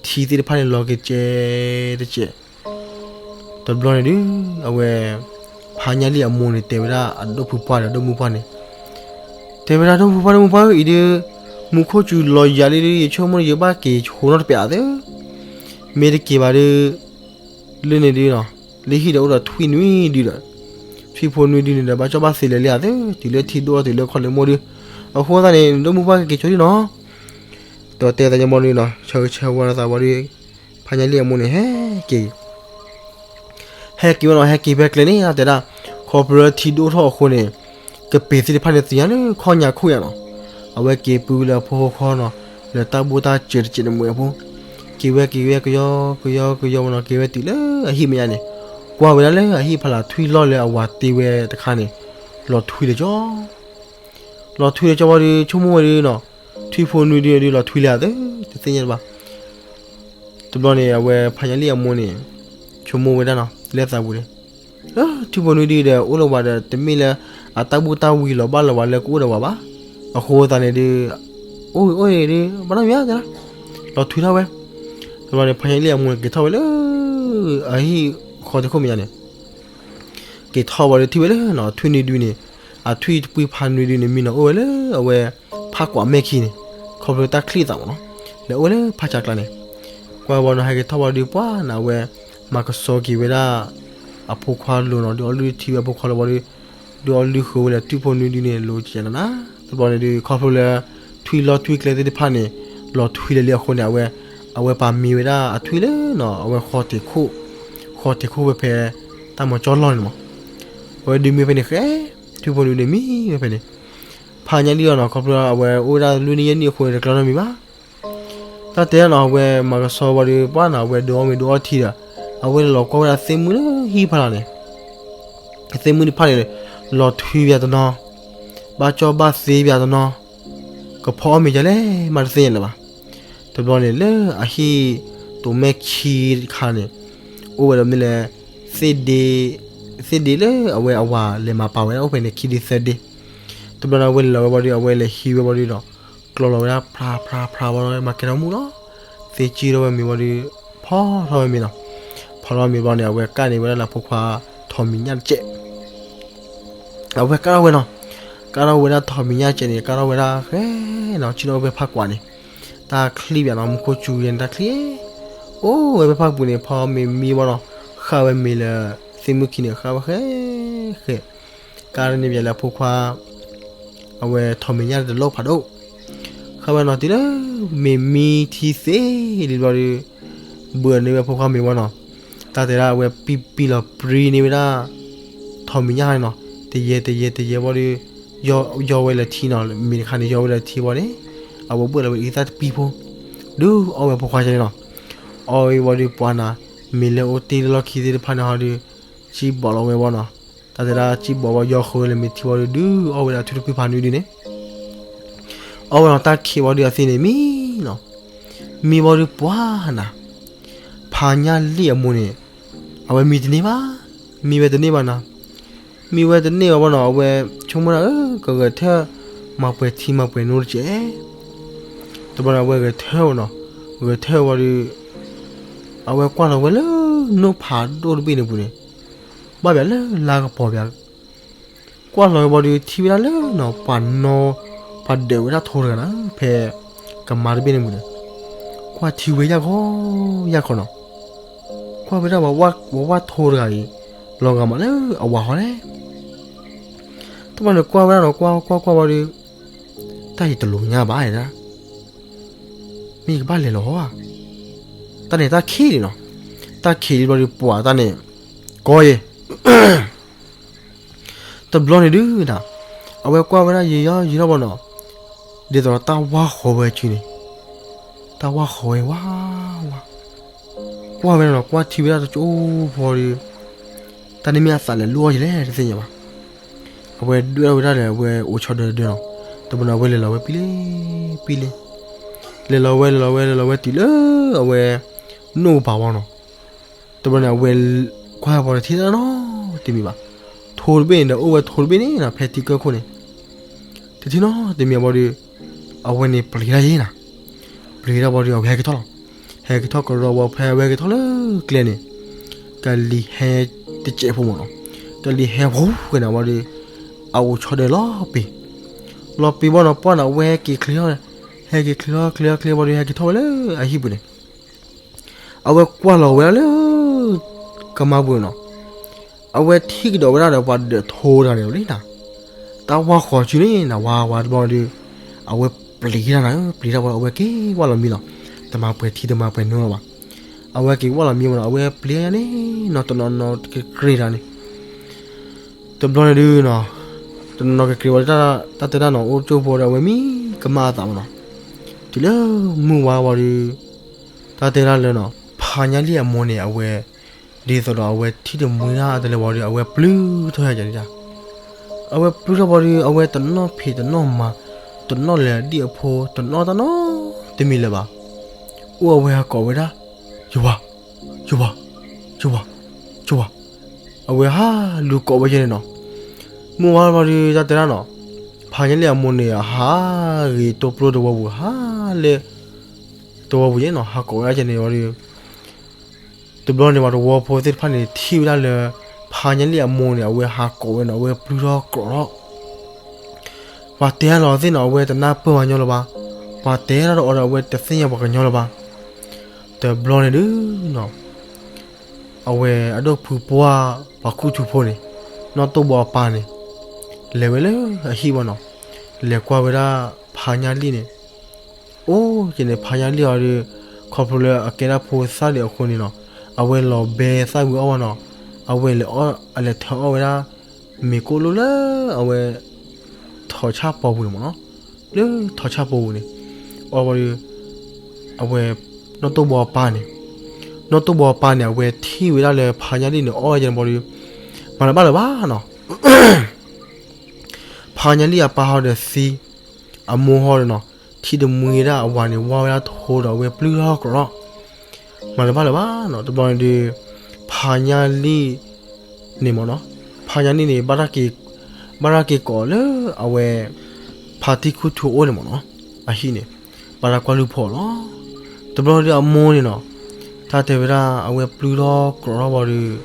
ထံသ့ၣ်တဖၣ်န့ၣ်လီၤကဲကဲတကဲး တဘျီန့ၣ်ဒုး အဝဲ ဖါညါလံၣ်အမိၢ်န့ၣ် တဲဝဲဒၣ်အဒိၣ်ဖုပှၢ်ဒီးအဒိၣ်မုၣ်ပှၢ်န့ၣ် တဲဝဲဒၣ်ဒိၣ်ဖုပှၢ်ဒိၣ်မုၣ်ပှၢ်ဧၢ အံၤဒုး မူခိၣ်စူၤလီၤယၤလံဒုး ယဆိကမိၣ်ဒုး ယဘၣ်က့ၤဆိနီတပျးဧါသၢ မ့ၢ်တက့ၤဘၣ်ဒုး လၢန့ၣ်ဒုးနီၤ လၢဟံၣ်ဒီးအိၣ်ဒီးထွံၣ်နွံဒုဒီး ထွံၣ်ဖိနွံဒုန့ၣ်ဒီး ဘၣ်ကၠီဘၣ်သ့လၢာ်လံဧါသၢ တုၤလၢထံဒိၣ်တုၤလၢခီၣ်လ့ၣ်မိၢ်ဒုး အဃိသတးန့ၣ် ဒိၣ်မုၣ်ပှၢ်ကက့ၤဆိဒုနီၤ ဒီးတဲသးညီမီၤဒုနီၤ ဆၢဂ့ၤဆၢဝါလီၤသးဝံၤဒီး ဖါညါလံၣ်အမိၢ်န့ၣ် ဟဲက့ၤ ဟဲက့ၤဝဲနီၤ ဟဲက့ၤဖဲကျဲန့ၣ် တဲဒၣ် ခီဖျိလၢထံဒိၣ်ထီၣ်အဃိန့ၣ် ကပ့ၤသ့ၣ်တဖၣ်န့ၣ် သ့ၣ်ညါလၢခီၣ်ညါခိၣ်ညါနီၤ အဝဲက့ၤပုၢ်လၢအဖိဃီနီၤ လၢတၢ်ဘူၣ်တၢ်စၢၤတစဲးန့ၣ်မူအပူၤ က့ၤဝဲက့ၤဝဲကယီကယီကယီဝဲနီၤ က့ၤဝဲတုၤလၢအဟံၣ်မဲာ်ညါန့ၣ် ကွၢ်ဝဲဒၣ်လၢအဟံၣ်ဖီလာ်ထွံၣ်လီၢ်လၢအဝၤတ့ဝဲတခါန့ၣ် လီၤထွံလၢာ်ကၠီ လီၤထွံလၢာ်ကၠီဝံၤဒီး ဆိကမိၣ်ဝဲဒုနီၤ ထွံၣ်ဖိနွံဒုန့ၣ်ဒုး လီၤထွံလၢာ်သၢ တသ့ၣ်ညါတဘၣ် တဘျီန့ၣ် အဝဲဖါညါလံၣ်အမိၢ်န့ၣ် ဆိကမိၣ်ဝဲဒၣ်နီၤ လၢသးပူၤန့ၣ် ထွံၣ်ဖိနွံဒုဒီး အိၣ်လၢဝၤဒီး တမ့ၢ်လၢ အတၢ်ဘူၣ်တၢ်ဝံၤလီၤဘၣ်လၢၤဝဲလၢကအိၣ်ဒီးဝၤဘၣ် အဃိသတးန့ၣ်ဒုး အိၣ်အိၣ်ဒုး ဘၣ်နီၢ်မံၤဧါ လီၤထွံထီၣ်ဝဲ တဘျီန့ၣ် ဖါညါလံၣ်အမိၢ်န့ၣ် က့ၤထီၣ်ဝဲလၢ အဟံၣ်ဃီတခိၣ်မဲာ်ညါန့ၣ် က့ၤထီၣ်ဝဲဒီးထံၣ်ဝဲလၢနီၤ ထွံၣ်နွံဒုန့ၣ် အထွံၣ်တပှံၤဖါနွံဒုန့ၣ် မံနီၤအိၣ်ဝဲလၢအဝဲ ဖးကွၢ်မဲာ်ခံန့ၣ် ခီဖျိတၢ်ချံၣ်သးမ့ၢ်နီၤ လဲၤအိၣ်ဝဲလၢဖးဆးကျါန့ၣ် ကွၢ်ဝဲနီၤ ဟဲက့ၤထီၣ်ဝဲဒီးပှၤနီၤ အဝဲ မၤကဆှီက့ၤဝဲဒၣ် အဖိခွါလိၤနီၤ ဒုးအီလုၢ်ထံဝဲအဖိခွါလိၤဝံၤဒီး ဒုးအီလုၢ်ဃုာ်ဝဲလၢထွံၣ်ဖိနွံဒုန့ၣ် လိၤကဲနးနး တဘျီန့ၣ်ဒုး ခီဖျိလၢ ထွံၣ်လီၢ်ထွံၣ်ကျဲသ့ၣ်တဖၣ်န့ၣ် လီၤထွံလၢာ်လံအဃိန့ၣ် အဝဲ အဝဲပာ်မံဝဲဒၣ်အထွံၣ်လၢနီၤ အဝဲဃီထံးခိၣ် ဃီထံးခိၣ်ဝဲဖဲ တၢ်မၤကၠီလီၢ်န့ၣ်မး အဝဲဒုးမံဖဲန့ၣ်ဃဲ ထွံၣ်ဖိနွံဒုန့ၣ်မံဝဲဖဲန့ၣ် ဖါညါလံၣ်အီၤနီၤ ခီဖျိအဝဲအိၣ်ဝဲဒၣ်လွံၢ်နံၣ်ယဲၢ်နံၣ်အဃိန့ၣ် တကျီနီတမံၤဘၣ် တၢ်တဲဒၣ်နီၤ အဝဲမၤကဆှီဝံၤဒီးပှၤနီၤ အဝဲဒုးအီၣ်မ့ၤဒုးအီထံဒီး အဝဲလီၤကွၢ်ဝဲဒၣ်သ့ၣ်မုၣ်လၢဟံၣ်ဖီလာ်န့ၣ် သ့ၣ်မုၣ်တဖၣ်န့ၣ် လီၤထွံပၠးတနီၤ ဘၣ်ကၠီဘၣ်သ့ပၠးတနီၤ ကဖီအီၣ်မ့ၤဒ်လဲၣ်မးတသ့ၣ်ညါလၢၤဘၣ်. တဘျီန့ၣ်လၢအဟံၣ်တိၤမဲခံတခါန့ၣ် အိၣ်ဝဲဒီးမနုၤလဲၣ် သ့ၣ်ဒ့ သ့ၣ်ဒ့လၢအဝဲအဝၤလဲၤမၤပာ်ဝဲဒၣ်အိၣ်ဖဲန့ၣ် ခံဒ့သၢဒ့ တဘျီန့ၣ် အဝဲလဲၤလီၤဝဲဘၣ်ဒီး အဝဲလဲၤဟံးဝဲဘၣ်ဒီး ကျီလီၤဝဲဒၣ်ဖျါဖျါဖျါဝဲ မၤကဲထီၣ်မူလီၤ. သ့ၣ်ကၠံထီၣ်ဝဲမ့ၤဝံၤဒီး ဖီထီၣ်ဝဲမ့ၤနီၤ. ဖီထီၣ်မ့ၤဘျီန့ၣ် အဝဲကၣ်န့ၢ်ဝဲဒၣ်လၢအဖိခွါထိးမံၤညၣ်တစဲး အဝဲကၣ်ထီၣ်ဝဲနီၤ. ကၣ်ထီၣ်ဝဲဒၣ်ထိးမံၤညၣ်တစဲးန့ၣ် ကၣ်ထီၣ်ဝဲဒၣ်ဃဲနီၤ ဆ့ၣ်နီၤအိၣ်ဖဲဖးကွၢ်န့ၣ် တၢ်ချံၣ်ပၠးနီၤ မူခိၣ်စူၤယဲန့ၣ် တၢ်ချံၣ် အိၣ်ဝဲဖဲဖးပူၤန့ၣ် ဖီမ့ၤမံဘၣ်နီၤ ဃၣ်ဝဲမ့ၤလၢ သ့ၣ်မုၣ်ခံန့ၣ် ဃၣ်ဝဲဃဲဃဲ တၢ်န့ၣ်ပျဲလၢအဖိခွါ အဝဲထိးမဲာ်ညၣ်တလိၣ်ဖးဒိၣ်, ဃၣ်ဝဲနီၤတုၤလၢ မ့ၢ်မံထံသ့လံဘျီဒီး ဘၢန့ၢ်ဝဲဖိခွါမ့ၤဝဲနီၤ, တၢ်တဲဒၣ်အဝဲပံၢ်ပံၢ်လီၤပြံန့ၢ်ဝဲဒၣ် ထိးမဲာ်ညၣ်န့ၣ်နီၤ, တယဲတယဲတယဲဘျီဒီး ယီၢ်ဝဲလၢထံနီၤ, မ့ၢ်တခါန့ၣ် ယီၢ်ဝဲလၢထံဘျီန့ၣ် အဝဲဘၢလီၤဝဲအံသၣ်တပံၢ်ဖိ ဒုးအီၣ်ဝဲဖိခွါကန့ၣ်နီၤ, အီၣ်ဝဲဘျီဒီးပှၤနၤ မ့ၢ်လၢအိၣ်တ့ၢ်လၢလီၢ်ခံသ့ၣ်တဖၣ်န့ၣ်ဟီဒီး စံၣ်ဘီးလီၤဝဲဘျီနီၤ, တၢ်တဲဒၣ်စံၣ်ဘီးဘျီ ယီၢ်ဃုဝဲလၢမ့ၢ်ထံဘျီဒီး ဒုးအီၣ်ဝဲဒၣ်အထူတပံၢ်ဖးနွံဒုန့ၣ် အီၣ်ဝဲလီၤတၢ်ခံးဘျီဒီးအသ့န့ၣ်မံနီၤ, မံဘျီဒီးပှၤနၤ ဖါညၣ်လံၣ်အမိၢ်န့ၣ် အဝဲမံတန့ၢ်ဘၣ်, မံဝဲတန့ၢ်ဘၣ်နီၤ, မံဝဲတန့ၢ်ဘၣ်ဘျီနီၤ အဝဲဆိကမိၣ်ဒၣ် အၢ ကဂဲၤထၢၣ် မၤပှဲၤထံမၤပှဲၤနိတကဲး, တဘျီန့ၣ် အဝဲဂဲၤထၢၣ်ဝဲနီၤ, ဂဲၤထၢၣ်ဝဲဒီး အဝဲကွၢ်လီၤဝဲလၢ နိၣ်ဖးဒိၣ်တဘ့ၣ်န့ၣ်ပူၤန့ၣ် ဘၣ်ပၠးလၢလါကပီၤပၠး, ကွၢ်လီၤဝဲဘျီဒီး ထံၣ်ဝဲဒၣ်လၢနီၤ ပှၤနီၤ ပှၤဒၢးဝဲဒၣ်ထိတဂၤနီၤ ဖဲကမါတဘ့ၣ်န့ၣ်ပူၤန့ၣ်, ကွၢ်ထံဝဲယၢ်ခီ ယၢ်ခီနီၤ, ကွၢ်ဝဲဒၣ်ဝဲဝၣ်ထိတဂၤအံၤ လီၤဂာ်မးလၢအဝၤဃီလဲၣ်, တဘျီန့ၣ်ကွၢ်ဝဲဒၣ်နီၤ ကွၢ်ကွၢ်ကွၢ်ဝဲဒီး တၢ်အံၤတလူညါဘၣ်ဒၣ် မ့ၢ်ယကဘၣ်လဲၤလီၤဟီဧါ, တၢ်န့ၣ်တၢ်ခံးလံနီၤ, တၢ်ခံးလံဘျီဒီးပှၤတၢ်န့ၣ် ကီယဲ တဘျီန့ၣ်ဒုးနၤ, အဝဲကွၢ်ဝဲဒၣ်ယံာ်ယံာ်ထီၣ်ဘျီနီၤ, ဒ်သိးဒီးတၢ်ဝၢ်ဃီဝဲစုန့ၣ်, တၢ်ဝၢ်ဃီဝဲဝါဝါ, ကွၢ်ဝဲဒၣ်နီၤ ကွၢ်ထံဝဲဒၣ်တကၠိဖိဒီး, တၢ်န့ၣ်မ့ၢ်အသးလဲၤလိၣ်အီၣ်ယလဲၣ်တသ့ၣ်ညါဘၣ်, အဝဲဒွဲၣ်ထီၣ်ဝဲဒၣ်ဒီးအဝဲအိၣ်ဆီဒၢတဒၢနီၤ, တဘျီန့ၣ် အဝဲလဲၤလီၤဝဲပံလံ, ပံလံ, လဲၤလီၤဝဲလဲၤလီၤဝဲလဲၤလီၤဝဲတုၤလၢ အဝဲ နိၣ်ပၤဝီနီၤ တဘျီန့ၣ် အဝဲကွၢ်ဝဲတထံၣ်တၢ်နီတမံၤဘၣ်, ထိတဘ့ၣ်န့ၣ်ဒီး အိၣ်ဝဲထိတဘ့ၣ်န့ၣ်နီၤ ဖဲထံကၢၢ်ခိၣ်န့ၣ်, တထံၣ်နီတမံၤဘၣ်ဒီး, အဝဲန့ၣ်ပျံၤတၢ်ယဲနၤ, ပျံၤတၢ်ဘၣ်ဒီး အဝဲဟဲက့ၤထီၣ်လီၤ, ဟဲက့ၤထီၣ်ကရီဝီဖဲ အဝဲဟဲက့ၤထီၣ်လၢကျဲန့ၣ်, ကလံၤဟဲတစဲးဖိမ့ၢ်နီၤ, ကလံၤဟဲဖိဝဲန့ၣ်ဘၣ်ဒီး, အအိၣ်ဆီဒၢလီၤပ့ၤ, လီၤပ့ၤဘၣ်နီၤ ပှၢ်န့ၣ် အဝဲဟဲက့ၤချ့ထီၣ်, ဟဲက့ၤချ့ထီၣ်ချ့ထီၣ်ချ့ဘၣ်ဒီး ဟဲက့ၤထီၣ်ဝဲလၢအဟံၣ်ပူၤန့ၣ် အဝဲကွၢ်လီၤဝဲဒၣ်လၢ ကမါပူၤန့ၣ်နီၤ, အဝဲထံၣ်ကဒီးဝဲဒၣ်ဒီးပှၤဒၢးထိတဂၤန့ၣ်လံနၤ, တၢ်ဝၢ်ဃီစုန့ၣ်နၤ ဝါဝါတဘျီဒီး, အဝဲပျံၤတၢ်နၤဧၢ ပျံၤတၢ်ဝဲ အဝဲက့ၤဝၢ်လီၤမံလီၤ, တမၤပှဲၤထံတမၤပှဲၤနိလီၤဘၣ်, အဝဲက့ၤဝၢ်လီၤမံဝဲနီၤ အဝဲပျံၤတၢ်ယဲန့ၣ်နီၤ တနီၤနီၤကကြ့တၢ်န့ၣ် တဘျီန့ၣ်ဒုးနီၤ, တနီၤနီၤကကြ့ဝဲ တၢ်တဲဒၣ်နီၤ အိၣ်ကၠိဖိဒီး အဝဲမံကမၣ်အသးမ့ၢ်နီၤ, တုၤလၢမုၢ်ဝါဝီဒီး, တၢ်တဲဒၣ်လၢနီၤ ဖါညါလံၣ်အမိၢ်န့ၣ် အဝဲ, ဒ်သိးဒီးအဝဲထံၣ်တမှံဒၣ်တလဲဝီဒီး အဝဲပျုၢ်ထီၣ်ယၤန့ၣ်ဒၣ်, အဝဲပျုၢ်ထီၣ်ဝီဒီး အဝဲတနီၣ်ဖံးတနီၣ်မၤ, တနီၣ်လဲၤဒံၣ်အဖိ တနီၣ်တၢ်နီတမံၤလၢၤဘၣ်, အိၣ်အဝဲဟးကိးဝဲဒၣ်, ယဝၤ, ယဝၤ, ယဝၤ, ယဝၤ, အဝဲဟးလူၤကိးဝဲယဲန့ၣ်နီၤ, မုၢ်ဝါလီၤဒီး တၢ်တဲဒၣ်နီၤ, ဖါညါလံၣ်အမိၢ်န့ၣ် ဟးဂ့ၤတိပျိတဝီပူၤ ဟးလၢ တဝီပူၤယဲနီၤ ဟးကိးဝဲဒၣ်ယဲန့ၣ်ဝံၤဒီး, တဘျီန့ၣ် ပှၤတဝီဖိသ့ၣ်တဖၣ်န့ၣ် ထံၣ်ဝဲဒၣ်လၢ ဖါညါလံၣ်အမိၢ်န့ၣ် အဝဲဟးကိးဝဲနီၤ အဝဲပျုၢ်ထီၣ်ကြီထီၣ် ပှၤတဲလီၤသ့ၣ်နီၤ အဝဲတနၢ်ပၢၢ်ပှၤကညီလၢၤဘၣ်, ပှၤတဲတၢ်ဒီးအီၤဒီး အဝဲတသ့ၣ်ညါပှၤကညီလၢၤဘၣ်, တဘျီန့ၣ်ဒုးနီၤ, အဝဲအဒိၣ်ဖုပှၢ် ပှၤခူၣ်ထူဖိန့ၣ်, နီၢ်တိၢ်ဘီအပၢ်န့ၣ်, လဲၤဝဲလၢအဟံၣ်ဘၣ်နီၤ, လဲၤကွၢ်ဝဲဒၣ် ဖါညါလံၣ်န့ၣ်, အိၣ်က့ၤန့ၣ် ဖါညါလံၣ်အီၤဒီး, ခီဖျိလၢအကဲဒၣ်ဖိသၣ်ဒံးအဃိန့ၣ်နီၤ, အဝဲလီၤဘဲသၣ်ဝံၤအီၣ်ဘၣ်နီၤ, အဝဲလဲၤအီၣ် အလဲၤထၢအီၣ်ဝဲဒၣ် မ့ၤကိၣ်လိၣ်လၢအဝဲ ထိးဆၣ်ပီၤပူၤန့ၣ်မ့ၢ်နီၤ, လၢထိးဆၣ်ပီၤပူၤန့ၣ်, အီၣ်ဘၣ်ဒီး, အဝဲ, နီၢ်တိၢ်ဘီအပၢ်န့ၣ်, နီၢ်တိၢ်ဘီအပၢ်န့ၣ် အဝဲထံၣ်ဝဲဒၣ်လၢဖါညါလံၣ်န့ၣ် အီၣ်ဝဲဒၣ်န့ၣ်ဘၣ်ဒီး, မၤတဘၣ်လၢၤဘၣ်နီၤ ဖါညါလံၣ်အပၢ်ဟီဒီးသံ, အမိၢ်ဟီဒီးနီၤ, ထံၣ်တမှံဒၣ်အဝၤန့ၣ် ဝါဝဲဒၣ်ထိဒီးအဝဲပျုၢ်ထီၣ်ကြီထီၣ်, မၤတဘၣ်လၢၤဘၣ်နီၤ တဘျီန့ၣ်ဒီး, ဖါညါလံၣ်န့ၣ်မ့ၢ်နီၤ, ဖါညါလံၣ်န့ၣ် ဘၣ်တၢ်က့ၤကိးလၢအဝဲ, ဖါတံၢ်ခူၣ်ထူအအိၣ်န့ၣ်မ့ၢ်နီၤ, အဟံၣ်န့ၣ်, ဘၣ်တၢ်ကွၢ်လုၢ်ဖိးလီၤ, တဘျီဒီးအမိၢ်န့ၣ်နီၤ, တၢ်တဲဝဲဒၣ်အဝဲပျုၢ်ထီၣ်ကြီထီၣ်ဘၣ်ဒီး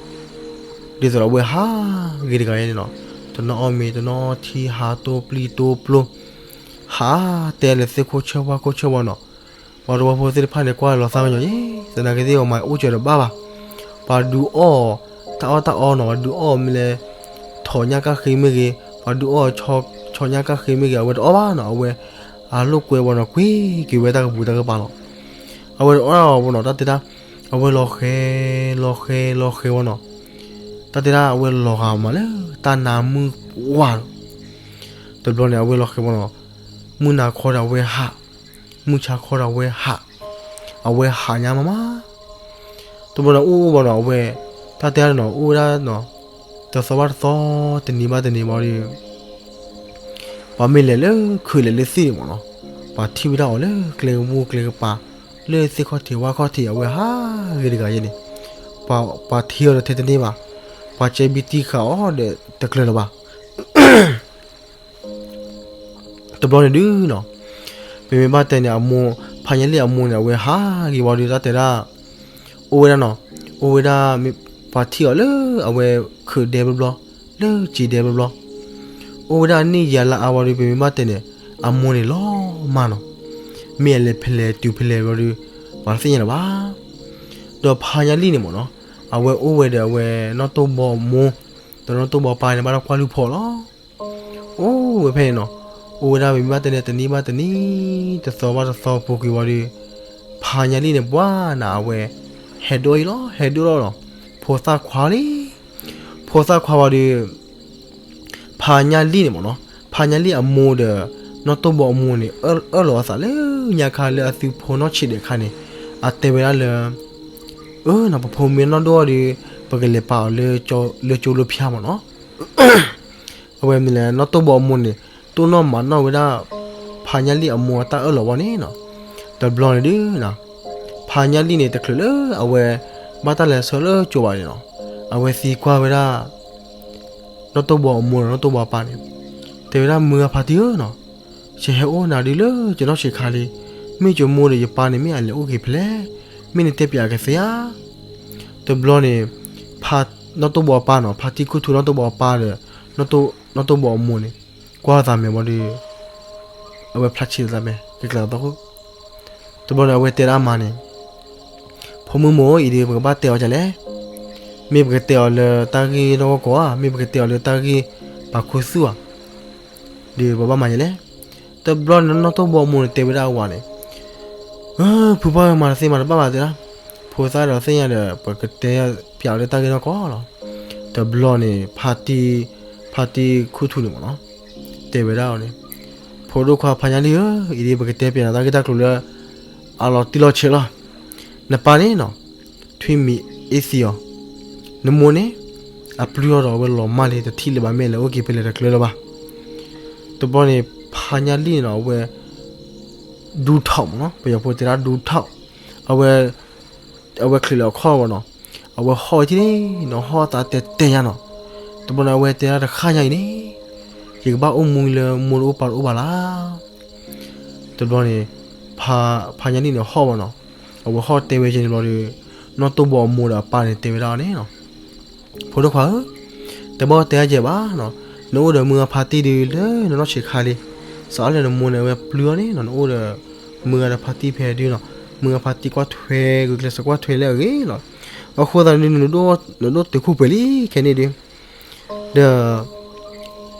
ဒ်သိးဒီးအဝဲဟးဂ့ၤတဂၤန့ၣ်နီၤ, တနီၣ်အီၣ်မ့ၤ တနီၣ်အီထံ ဟးတိၢ်ပျံၢ်တိၢ်ပျိ, ဟးတဲလၢသ့ၣ်ခိၣ်ဆၢဝါခိၣ်ဆၢဝါနီၤ, ပှၤတဝီဖိသ့ၣ်တဖၣ်န့ၣ် ကွၢ်လီၤသးကညီၤယဲ, သနာ်က့သ့ၣ်ပှၤမၤအိၣ်စၢၤတဘၣ်ဘၣ်, ပှၤဒုးအီၣ်, တၢ်အီၣ်တၢ်အီနီၤ ပှၤဒုးအီၣ်မ့ၢ်လဲၣ်, ထိး ဆီညၣ်ကၣ်ဃ့မ့ၢ်ဂ့ၤ, ပှၤဒုးအီၣ်ဆီညၣ်ကၣ်ဃ့မ့ၢ်ဂ့ၤ, အဝဲတအီၣ်ဘၣ်နီၤ, အဝဲအလိာ်ကွဲဝဲနီၤ, ကွံာ်က့ၤဝဲတၢ်ကပူၤတၢ်ကပၤလီၤ. အဝဲတအီၣ်ဘၣ်နီၤ, တၢ်တဲဒၣ်, အဝဲလီၤဃဲၤ, လီၤဃဲၤ, လီၤဃဲၤဝဲနီၤ, တၢ်တဲဒၣ် အဝဲလီၤဂာ်မးလၢတၢ်နါမုၢ်ဝါလီၤ. တဘျီန့ၣ် အဝဲလီၤဃဲၤဝဲနီၤ, မုၢ်နၤခီဒီးအဝဲဟး, မုၢ်ဆါခီဒီးအဝဲဟး, အဝဲဟးညါမးမး တဘျီန့ၣ်အိၣ်အိၣ်ဘၣ်နီၤ, အဝဲ တၢ်တဲဒၣ်နီၤ, အိၣ်ဝဲဒၣ်နီၤ, တသီဘၣ်တသီ, တနံၤဘၣ်တနံၤဘၣ်ဒီး ပှၤမ့ၢ်လဲၤလၢခုးလဲၤလၢသ့ၣ်န့ၣ်မ့ၢ်နီၤ, ပှၤထံၣ်ဝဲဒၣ်အီၤလၢကျဲကမူၣ်ကျဲကပၤ, လၢသ့ၣ်ခီၣ်ထံးဝၣ်ခီၣ်ထံး, အဝဲဟးဂ့ၤတဂၤယဲန့ၣ်, ပှၤထံၣ်အီၤဒီးထဲတန့ၢ်ဘၣ်, ပှၤကဲဘံတံၢ်ဃာ်အီၤဒီးတကျၢၤလၢၤဘၣ်. တဘျီန့ၣ်ဒုးနီၤ, ပမ့ၢ်ဘၣ်တဲန့ၣ် အမိၢ်, ဖါညါလံၣ်အမိၢ်န့ၣ် အဝဲဟးဂ့ၤဝံၤဒီး တၢ်တဲဒၣ်, အိၣ်ဝဲဒၣ်နီၤ, အိၣ်ဝဲဒၣ်, ပှၤထံၣ်အီၤလၢအဝဲခုးဒဲဘျီဘျီ, လၢစံးဒဲဘျီဘျီ, အိၣ်ဝဲဒၣ်အနံၣ်ယၤလၢအါဝံၤဒီး ပမ့ၢ်ဘၣ်တဲန့ၣ် အမိၢ်န့ၣ်လီၤမၢ်နီၤ, မ့ၢ်အလဲၤဖဲလဲၣ်တုၤဖဲလဲၣ်ဝံၤဒီး ပှၤတသ့ၣ်ညါလၢၤဘၣ်. ဒီးဖါညါလံၣ်န့ၣ်မ့ၢ်နီၤ, အဝဲအိၣ်ဝဲဒီးအဝဲနီၢ်တိၢ်ဘီအမိၢ်, ဒီးနီၢ်တိၢ်ဘီအပၢ်န့ၣ် ဘၣ်တၢ်ကွၢ်လုၢ်ဖိလီၤ. အိၣ်ဝဲဖဲန့ၣ်နီၤ, အိၣ်ဝဲဒၣ် ပမ့ၢ်ဘၣ်တဲန့ၣ် တနံၤဘၣ်တနံၤ, တသီဘၣ်တသီပူၤကွံာ်ဝံၤဒီး, ဖါညါလံၣ်န့ၣ် ပှၤနၤအဝဲ ဟဲဒိၣ်အံၤလီၤ, ဟဲဒိၣ်လီၤနီၤ, ဖိသၣ်ခွါလံ, ဖိသၣ်ခွါဝံၤဒီး ဖါညါလံၣ်န့ၣ်မ့ၢ်နီၤ, ဖါညါလံၣ်အမိၢ်ဒီး နီၢ်တိၢ်ဘီအမိၢ်န့ၣ် အၢၣ်လီၤအသးလၢညါခါလၢအသုဖိနီၢ်ဆံးဒဲးအခါန့ၣ်, အတဲဝဲဒၣ်လၢ, အၢ နီၤ ပဖိမ့ၢ်နီၢ်ဒိၣ်အီၤဒီး ပကလဲၤပာ်အီၤလၢကၠိလၢဖၠါမ့ၢ်နီၤ. အဝဲမ့ၢ်လဲၣ် နီၢ်တိၢ်ဘီအမိၢ်န့ၣ် တိၢ်နီၣ်မၤနီၣ်ဝဲဒၣ် ဖါညါလံၣ်အမိၢ်အတၢ်အၢၣ်လီၤဝံၤန့ၣ်နီၤ, တဘျီန့ၣ်ဒုး ဖါညါလံၣ်န့ၣ် တချုးလၢအဝဲ ဘၣ်တၢ်လဲၤဆှၢလၢကၠိဘၣ်န့ၣ်နီၤ, အဝဲသံကွၢ်ဝဲဒၣ် နီၢ်တိၢ်ဘီအမိၢ်ဒီး နီၢ်တိၢ်ဘီအပၢ်န့ၣ်, တဲဝဲဒၣ် မုၢ်ဂၤဖါတံၢ်ဧၢနီၤ, ယဟဲအိၣ်နၤဒုးလၢယနီၢ်ဆံးခါလံ, မ့ၢ်ယမိၢ်ဒီးယပၢ်န့ၣ် မ့ၢ်အလဲၤအိၣ်က့ၤဖဲလဲၣ်, မ့ၢ်နတဲပၠးကသ့ဧါ. တဘျီန့ၣ် ဖါ, နီၢ်တိၢ်ဘီအပၢ်နီၤ, ဖါတံၢ်ခူၣ်ထူနီၢ်တိၢ်ဘီအပၢ်ဒီး နီၢ်တိၢ်ဘီအမိၢ်န့ၣ် ကွၢ်သးမဲာ်ဘၣ်ဒီး အဝဲဖျါဆံးသးမဲာ် ကကျၢၤသီခိၣ်, တဘျီန့ၣ် အဝဲတဲဒၣ်အမါန့ၣ်, ဖိမုၣ်မိၢ်အံၤဒီး ပကဘၣ်တဲအီၤဒ်လဲၣ်, မ့ၢ်ပကတဲအီၤလၢတၢ်ဂ့ၢ်နီၢ်ကီၢ်ဧါ, မ့ၢ်ပကတဲအီၤလၢတၢ်ဂ့ၢ်ပာ်ခူသူၣ်ဧါ, ဒီးပဘၣ်မၤဒ်လဲၣ်. တဘျီန့ၣ် နီၢ်တိၢ်ဘီအမိၢ်န့ၣ် တဲဝဲဒၣ်အဝၤန့ၣ်, အၢ ဖုပှၢ်မၤတသ့မၤတဘၣ်ဘၣ်တဲဒၣ်, ဖိသၣ်ဒီးသ့ၣ်ညါဒီး ပကတဲပၠးအီၤလၢတၢ်ဂ့ၢ်နီၢ်ကီၢ်လီၤ. တဘျီန့ၣ် ဖါတံၢ်, ဖါတံၢ်ခူၣ်ထူန့ၣ်မ့ၢ်နီၤ, တဲဝဲဒၣ်အီၤန့ၣ်, ဖိဒိၣ်ခွါဖါညါလံၣ်ဧၢ, အံၤဒ်ပကတဲပၠးနၤတၢ်ဂ့ၢ်တၢ်ကျိၤလၢ အလီၤတံၢ်လီၤဆဲးလီၤ. နပၢ်န့ၣ်နီၤ, ထွံၣ်မံၤအ့ၣ်သံအီၤ, နမိၢ်န့ၣ် အပျုၢ်ထီၣ်ဒီးအဝဲလီၤမၢ်လံ တထံၣ်လၢၤဘၣ် မ့ၢ်အလဲၤအိၣ်က့ၤဖဲလဲၣ်တကျၢၤလၢၤဘၣ်. တဘျီန့ၣ် ဖါညါလံၣ်န့ၣ်နီၤ အဝဲ ဒူထီၣ်မ့ၢ်နီၤ, ပယီၤဖိတဲဒၣ်ဒူထီၣ်, အဝဲ အဝဲချုးလၢအခီၣ်ဝဲနီၤ, အဝဲဟီၣ်ဝဲထံၣ်န့ၣ်နီၤ, ဟီၣ်သးတဲတဲညါနီၤ. တဘျီန့ၣ် အဝဲတဲဒၣ်တဃၣ်ညါအံၤန့ၣ်, ယကဘၣ်အိၣ်မူလၢမိၢ်တအိၣ်ပၢ်တအိၣ်ဘၣ်လၢ်. တဘျီန့ၣ် ဖါညါလံၣ်န့ၣ်ဟီၣ်ဝဲနီၤ, အဝဲဟီၣ်တဲဝဲကဲန့ၣ်ဘျီဒီး နီၢ်တိၢ်ဘီအမိၢ်ဒီးအပၢ်န့ၣ်တဲဝဲဒၣ်န့ၣ်နီၤ, ဖိဒိၣ်ခွါဧၢ, တဘၣ်တဲအါကဲဘၣ်နီၤ, နအိၣ်ဒီးမုၢ်ဂၤဖါတံၢ်ဒုးလၢနနီၢ်ဆံးခါလံ, စးအီၤလၢနမိၢ်န့ၣ် အဝဲပျုၢ်အီၤန့ၣ်နီၤ, နအိၣ်ဒီးမုၢ်ဂၤဒီးဖါတံၢ်ဖဲဒုးနီၤ, မုၢ်ဂၤဖါတံၢ်ကွၢ်ထွဲဂုာ်ကျဲးစၢးကွၢ်ထွဲလၢအဂ့ၤလီၤ. အဃိသတးဒုး နဒိၣ်တုာ်ခိၣ်ပှဲၤလံခဲန့ၣ်ဒုး ဒီး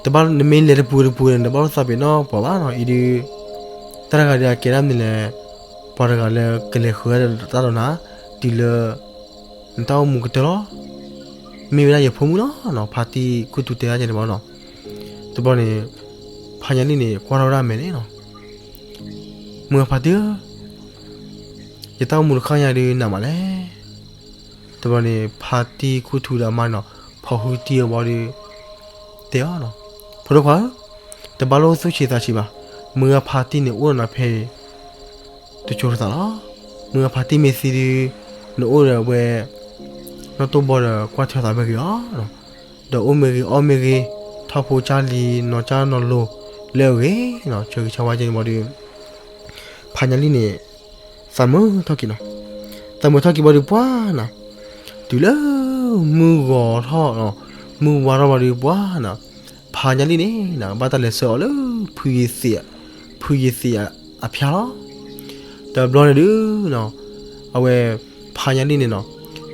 တဘၣ်နမ့ၢ်လဲၤတပူၤတပူၤန့ၣ် နဘၣ်လိာ်သးပ့ၤနီၣ်ပှၤဘၣ်နီၤ, အံၤဒုး တၢ်တဂၤဒီးအကဲဒၣ်မနုၤလဲၣ်, ပှၤတဂၤလၢကလဲၤဃုာ်ဒီးတၢ်ဒီးနၤ တုၤလၢ နတၢ်အိၣ်မူကတၢၢ်လီၤ. မ့ၢ်ဝဲဒၣ်ယဖိမုၣ်လီၤနီၤ, ဖါတံၢ်ခူၣ်ထူတဲဒၣ်ကဲန့ၣ်ဘၣ်နီၤ. တဘျီန့ၣ် ဖါညါလံၣ်န့ၣ် ကွၢ်ထီၣ်ဝဲဒၣ်အမဲာ်န့ၣ်နီၤ, မုၢ်ဂၤဖါတံၢ်ဧၢ, ယတၢ်အိၣ်မူတဃၣ်ညါဒုးနးမးလဲၣ်. တဘျီန့ၣ် ဖါတံၢ်ခူၣ်ထူဒီးအမါန့ၣ်နီၤ ဖီၣ်ဟုတံၢ်အဘီဒီး တဲအီၤနီၤ, ဖိဒိၣ်ခွါဧၢ, တဘၣ်လိာ်သူၣ်ဆံးသးဆံးဘၣ်, မုၢ်ဂၤဖါတံၢ်န့ၣ်အိၣ်ဒီးနၤဖဲအံၤ တကၠိတသးလီၤ. မုၢ်ဂၤဖါတံၢ်မ့ၢ်သံဒုး နအိၣ်ဒီးအဝဲ နီၢ်တိၢ်ဘီဒီးကွၢ်ထွဲသးမ့ၢ်ဂ့ၤလီၤ. ဒီးအိၣ်မ့ၢ်ဂ့ၤအီၣ်မ့ၢ်ဂ့ၤ, ထီၣ်ဖိကၢ်လံၤ နီၢ်ကၢ်နီၢ်လိၤလၢအဂ့ၤနီၤ, ဆၢဂ့ၤဆၢဝါကဲန့ၣ်ဘၣ်ဒီး ဖါညါလံၣ်န့ၣ် သးမုာ်ထီၣ်က့ၤနီၤ. သးမုာ်ထီၣ်က့ၤဘၣ်ဒီးပှၤနီၤ, တုၤလၢ မုၢ်ဂီၤထီၣ်, မုၢ်ဝါထီၣ်ဘၣ်ဒီးပှၤနီၤ, ဖါညါလံၣ်န့ၣ်နီၤ ဘၣ်တၢ်လဲၤဆှၢအီၤလၢ ဖုယသံး, ဖုယသံးအဖၠါလီၤ. တဘျီန့ၣ်ဒုးနီၤ, အဝဲ ဖါညါလံၣ်န့ၣ်နီၤ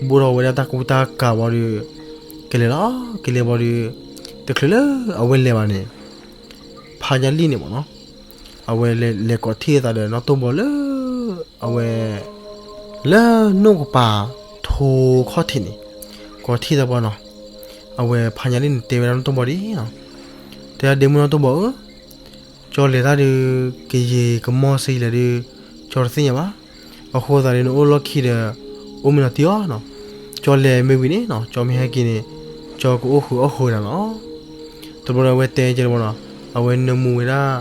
ဘိၣ်ထီၣ်ဝဲဒၣ်တၢ်ကူတၢ်ကၤဘၣ်ဒီး ကလဲၤလီၤ, ကလဲၤဘၣ်ဒီး တချုးလၢအဝဲလဲၤဘၣ်န့ၣ် ဖါညါလံၣ်န့ၣ်မ့ၢ်နီၤ, အဝဲလဲၤလဲၤကိးထံၣ်အသးဒီးနီၢ်တိၢ်ဘီလၢ အဝဲ လၢနိၣ်ကပၤထိခီၣ်ထံးန့ၣ်, ကိးထံၣ်သးဘီနီၤ, အဝဲဖါညါလံၣ်န့ၣ် တဲဝဲဒၣ်နီၢ်တိၢ်ဘီဒ်အံၤနီၤ, တဲဒၣ်ဒ့မုၣ်နီၢ်တိၢ်ဘီဧၢ, ကၠီလဲၤတၢ်ဒီး ကယံာ်ကမီၢ်ဆံးလဲၣ်ဒီး ကၠီတသ့ၣ်ညါဘၣ်. အဃိသတးန့ၣ် နအိၣ်လီၢ်ခံဒီး အိၣ်မ့ၢ်နီၤတံၢ်အီၤနီၤ, ကၠီလဲၤမ့ၢ်ဝံၤန့ၣ်နီၤ ကၠီမ့ၢ်ဟဲက့ၤန့ၣ် ကၠီကအိၣ်ဃုာ်အီၣ်ဃုာ်ဝဲဒၣ်လီၤ. တဘျီဒီးအဝဲတဲကဲဘီနီၤ, အဝဲနၢမူဝဲဒၣ်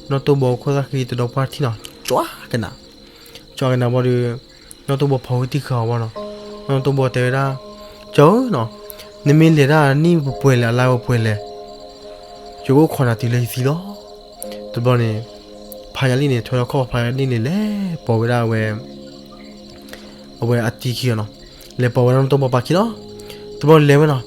နီၢ်တိၢ်ဘီခိၣ်သၣ်ဃံတဒီပှၢ်ထံၣ်နီၤ, ကၠီကနၣ် ကၠီကနၣ်ဘီဒီး နီၢ်တိၢ်ဘီဖီဝဲတံၢ်ဃာ်အီၤဘီနီၤ, နီၢ်တိၢ်ဘီတဲဝဲဒၣ်, ကၠီဧၢနီၤ, နမ့ၢ်လဲၤတၢ်နံၣ်ပှဲၤပှဲၤလဲၣ် အလါပှဲၤပှဲၤလဲၣ်, ယကအိၣ်ခိးနၤတုၤလၢယသံလီၤ. တဘျီန့ၣ် ဖါညါလံၣ်န့ၣ် ထွဲလီၤခီၣ်ဖါညါလံၣ်န့ၣ် လဲၤပိာ်ဝဲဒၣ်ဝဲ အဝဲအတံၤခံဂၤနီၤ, လဲၤပိာ်ဝဲဒၣ်နီၢ်တိၢ်ဘီပာ်ခံလီၤ. တဘျီလဲၤဝဲနီၤ,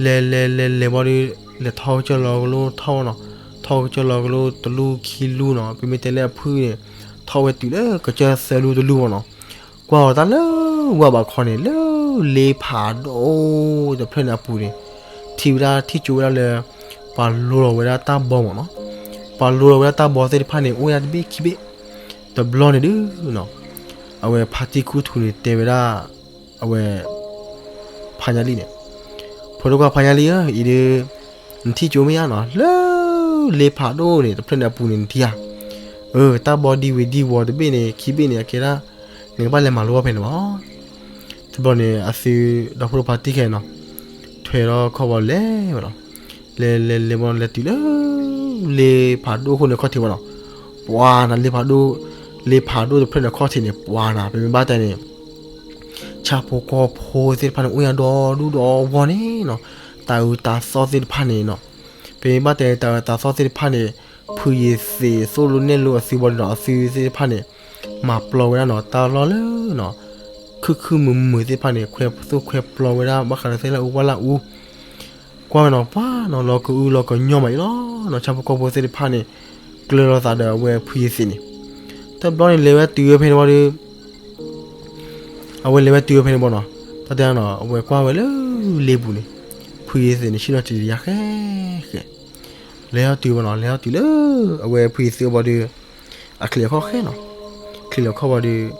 လဲၤလဲၤလဲၤလဲၤဘီဒီး လဲၤထီၣ်ကစၢၢ်လီၤကလိထီၣ်နီၤ, ထီၣ်ကစၢၢ်လီၤကလိတလူၢ်ခံလူၢ်နီၤ, ပမ့ၢ်တဲလၢအဖုန့ၣ် ထီၣ်ဝဲတုၤလၢကစၢၢ်သၢလူၢ်တလူၢ်ဘီနီၤ, ကွၢ်အီၤတၢ်လၢဝၢ်ဘးခီန့ၣ် လၢလ့ဖးဒိၣ်တဖျၢၣ်န့ၣ်အပူၤန့ၣ် ထံၣ်ဝဲဒၣ်ထံၣ်ကၠိဝဲဒၣ်လၢ ပှၤလိလီၤဝဲဒၣ်တၢ်ဘီမ့ၢ်နီၤ, ပှၤလိလီၤဝဲဒၣ်တၢ်ဘီသ့ၣ်တဖၣ်န့ၣ် အိၣ်ဝဲဒၣ်တဘ့ၣ်ခံဘ့ၣ်. တဘျီန့ၣ်ဒုးနီၤ, အဝဲဖါတံၢ်ခူထူန့ၣ်တဲဝဲဒၣ် အဝဲ ဖါညါလံၣ်န့ၣ်, ဖိဒိၣ်ခွါဖါညါလံၣ်ဧၢ, အံၤဒုး နထံၣ်ကၠိမ့ၢ်ဧါနီၤ, လၢလ့ဖးဒိၣ်န့ၣ် တဖျၢၣ်န့ၣ်အပူၤန့ၣ် နထံၣ်ဧါ, အၢ တၢ်ဘီဒံဝ့ၤဒံဝီၤတဘ့ၣ်န့ၣ် ခံဘ့ၣ်န့ၣ် အကဲဒၣ် နကဘၣ်လဲၤမၤလိအီၤဖဲန့ၣ်လီၤ. တဘျီန့ၣ် အသုဒီဖိဒိၣ်ခွါတံၢ်ခဲနီၤ, ထွဲလီၤခီၣ်ဘီလဲၤဝဲနီၤ, လဲၤလဲၤလဲၤဘီလဲၤတုၤလၢ လ့ဖးဒိၣ်ခိၣ်န့ၣ်ခီၣ်ထံးဝဲနီၤ, ပှၤနၤလ့ဖးဒိၣ်, လ့ဖးဒိၣ်တဖျၢၣ်န့ၣ်ခီၣ်ထံးန့ၣ် ပှၤနၤ ပမ့ၢ်ဘၣ်တဲန့ၣ် ဆၣ်ဖိကီၢ်ဖိသ့ၣ်တဖၣ်န့ၣ် အိၣ်ညါဒီဒူၣ်ဒီဝီၤန့ၣ်နီၤ, တၤအုးတၤသီၣ်သ့ၣ်တဖၣ်န့ၣ်နီၤ, ပမ့ၢ်ဘၣ်တဲတၤအုးတၤသီၣ်သ့ၣ်တဖၣ်န့ၣ်, ဖုယ့ၤသ့းသိၣ်လိနဲၣ်လိအသုဘီဒီး အသုသ့ၣ်တဖၣ်န့ၣ် မၤပျီဝဲဒၣ်နီၤ တၢ်လီၢ်လၢနီၤ, ခုၣ်ခုၣ်မုာ်မုာ်သ့ၣ်တဖၣ်န့ၣ် ခွဲးသိၣ်ခွဲးပျီဝဲဒၣ် ဘၣ်ဃးဒီးသ့ၣ်လၢအူဝါလၢအူ ကွၢ်ဝဲနီၤ ပှၤနီၤ လီၤကအုလီၤကညီမးအံၤလီၤနီၤ, ဆၣ်ဖိကီၢ်ဖိသ့ၣ်တဖၣ်န့ၣ် ကျၢၤလီၤသးဒီးအဝဲဖုယ့ၤသ့းန့ၣ်, တဘျီန့ၣ် လဲၤဝဲတုၤဝဲဖဲန့ၣ်ဘီဒီး အဝဲလဲၤဝဲတုၤဝဲဖဲန့ၣ်ဘီနီၤ, တၢ်တဲနီၤ အဝဲကွၢ်ဝဲလၢလ့ပူၤန့ၣ်, ဖုယ့ၤသ့းန့ၣ် ဆ့ၣ်နီၤတယၤဃဲဃဲ, လဲၤအီၤတုၤဘီနီၤ လဲၤအီၤတုၤလၢ အဝဲဖုယ့ၤသ့းအဘီဒီး အချံးအခီၣ်ဃဲနီၤ, ချံးလီၤခီၣ်ဘီဒီး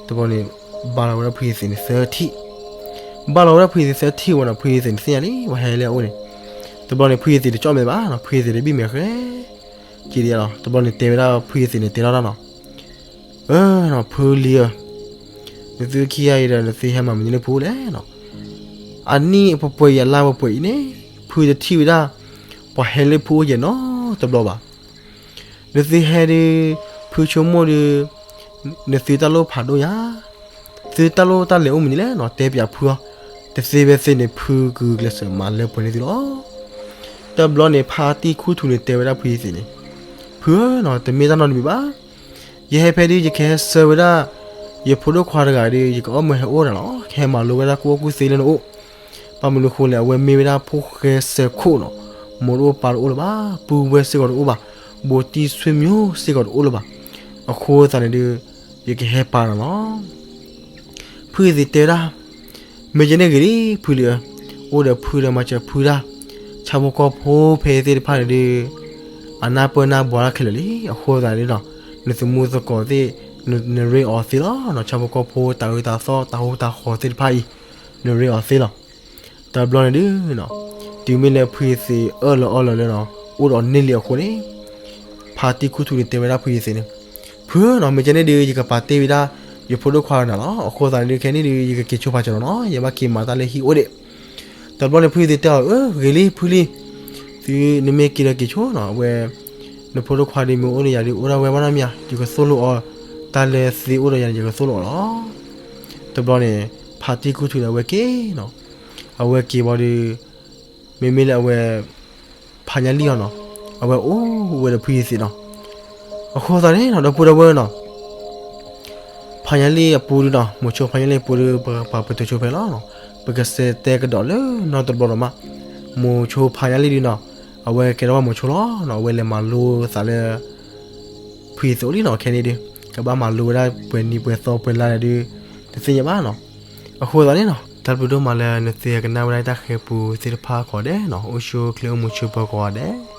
တဘျီန့ၣ် ဘၣ်လီၤဝဲဒၣ်ဖုယ့ၤသ့းန့ၣ်သၢထံၣ်, ဘၣ်လီၤဝဲဒၣ်ဖုယ့ၤသ့းသၢထံၣ်ဝဲနီၤ, ဖုယ့ၤသ့းန့ၣ်သ့ၣ်ညါလံ ပှၤဟဲလၢအအိၣ်န့ၣ်, တဘျီန့ၣ် ဖုယ့ၤသ့းတကၠီၣ်မဲာ်ဘၣ်နီၤ, ဖုယ့ၤသ့းတဘံၣ်မဲာ်ဃဲ က့ၤဒံးလီၤ, တဘျီန့ၣ် တဲဝဲဒၣ်ဖုယ့ၤသ့းန့ၣ် တဲထီၣ်တၢ်နီၤ, အၢ ဖုလံၤဧၢ, နသုခံဂၤအံၤဒီး နသုဟဲမၤမနုၤလၢဖုအိၣ်လဲၣ်နီၤ, အနံၣ်ပှဲၤပှဲၤအံၤ အလါပှဲၤပှဲၤအံၤန့ၣ် ဖုတထံၣ်ဝဲဒၣ် ပှၤဟဲလၢဖုအိၣ်ယဲၢ်နီတဘျီဘၣ်. နသုဟဲဒီး ဖုဆိကမိၣ်ဒီး နသုတၢ်လိၣ်ဖးဒိၣ်ညါ, သုတၢ်လိၣ်တၢ်လဲၤအိၣ်မနုၤလဲၣ်နီၤ တဲပၠးဖုအီၤ, တသ့ဖဲသ့န့ၣ် ဖုကဂုာ်ကျဲးစၢးမၤလၢပှဲၤန့ၢ်သုလီၤ. တဘျီန့ၣ် ဖါတံၢ်ခူထူန့ၣ် တဲဝဲဒၣ်ဖုယ့ၤသ့းန့ၣ်, ဖုဧၢနီၤ တမ့ၢ်တၢ်နီတမံၤဘၣ်, ယဟဲဖဲဒုး ယကဟဲဆှၢဝဲဒၣ် ယဖိဒိၣ်ခွါတဂၤဒီး ယကအီၣ်မၢဟဲအိၣ်ဒၣ်လီၤ, ကဟဲမၤလိဝဲဒၣ်ကူၣ်ဘၣ်ကူၣ်သ့လၢနအိၣ်, ဘၣ်မနုၤဃိလဲၣ် အဝဲမ့ၢ်ဝဲဒၣ်ဖိၣ်ဃဲစဲးခိၣ်နီၤ, မိၢ်တအိၣ်ပၢ်တအိၣ်လၢၤဘၣ်, ပုၢ်ဝဲၢ်စ့ၢ်ကီးတအိၣ်ဘၣ်, ဘူးတံၢ်ဆွေမျိုးစ့ၢ်ကီးတအိၣ်လၢၤဘၣ်, အဃိသတးန့ၣ်ဒီး ယကဟဲပာ်နၤလီၤ. ဖုယ့ၤသ့းတဲဝဲဒၣ်, မ့ၢ်ကဲန့ၣ်ဂ့ၤလံ ဖုလံၤဧၢ, အိၣ်ဒီးဖုဒီးမၤစၢၤဖုတၢ်, ဆၣ်ဖိကီၢ်ဖိဖဲသ့ၣ်တဖၣ်န့ၣ်ဒီး အနၢ်ပၢၢ်နၢ်ဘှါတၢ်ခဲလၢာ်လံ, အဃိသတးန့ၣ်ဒီး နသမူသကိးသ့ၣ် နရ့အီၤသ့လီၤ, ဆၣ်ဖိကီၢ်ဖိတၤအုးတၤသီၣ်တၤဟူတၤဃီၤသ့ၣ်တဖၣ်အံၤ နရ့အီၤသ့လီၤ. တဘျီန့ၣ်ဒုးနီၤ, တုၤမ့ၢ်လၢဖုယ့ၤသ့းအၢၣ်လီၤအီလီၤလၢနီၤ အိၣ်ဒီးန့ၢ်လံအဃိန့ၣ်, ဖါတံၢ်ခူထူန့ၣ်တဲဝဲဒၣ်ဖုယ့ၤသ့းန့ၣ်, ဖုဧၢနီၤ မ့ၢ်ကဲန့ၣ်ဒီး ယကပာ်တ့ၢ်ဝဲဒၣ် ယဖိဒိၣ်ခွါနၤလီၤ, အဃိသတးန့ၣ်ဒုး ခဲန့ၣ်ဒီး ယကက့ၤဆိဖးစၢၤလီၤနီၤ, ယဘၣ်က့ၤမၤတၢ်လၢဟံၣ်အိၣ်ဒံး. တဘျီန့ၣ် ဖုယ့ၤသ့းတဲအီၤ, အၢ ဂ့ၤလံဖုလံၤ, သုနမ့ၢ်က့ၤဒီးက့ၤဆိနီၤ, အဝဲ နဖိဒိၣ်ခွါဒီးမ့ၢ်အိၣ်ဒီးယၤဒီး အိၣ်ဒၣ်ဝဲဘၣ်နီတမံၤဧါ, ယကသိၣ်လိအီၤ, တၢ်လၢသုအိၣ်ဒီးယၤန့ၣ် ယကသိၣ်လိအီၤလီၤ. တဘျီန့ၣ် ဖါတံၢ်ခူထူန့ၣ် အဝဲက့ၤနီၤ, အဝဲက့ၤဘၣ်ဒီး မ့မ့ၢ်လၢအဝဲ ဖါညါလံၣ်အီၤနီၤ, အဝဲအိၣ်ဝဲဒီးဖုယ့ၤသ့းနီၤ, အဃိသတးန့ၣ်နီၤ ဒီပုၢ်ဒီဝဲၢ်နီၤ ဖါညါလံၣ်အပူၤဒုးနီၤ, မိၤဆိဖါညါလံၣ်အပူၤဒီး ပပာ်ပတုာ်ဆိဖဲလီၤနီၤ, ပကစဲးတဲကဒီးလၢနီတဘျီဒီးမး, မိၤဆိဖါညါလံၣ်ဒုးနီၤ, အဝဲကဲထီၣ်ဘၣ်မိၤဆိလီၤနီၤ, အဝဲလဲၤမၤလိသးလၢ ဖုယ့ၤသ့းအိၣ်လံနီၤ, ခဲန့ၣ်ဒုး ကဘၣ်မၤလိဝဲဒၣ်ပှဲၤနံၤပှဲၤသီပှဲၤလါန့ၣ်ဒုး တသ့ၣ်ညါဘၣ်နီၤ, အဃိသတးန့ၣ်နီၤ တၢ်ဘျုးဒိၣ်မးလၢနသ့ကနၣ်ဝဲဒၣ်တၢ်ဃဲၤပူသ့ၣ်တဖၣ်ကိးဂၤဒဲးနီၤ, အိၣ်ဆူၣ်အိၣ်ချ့အိၣ်မုာ်ဆိးပၢၤကိးဂၤဒဲး.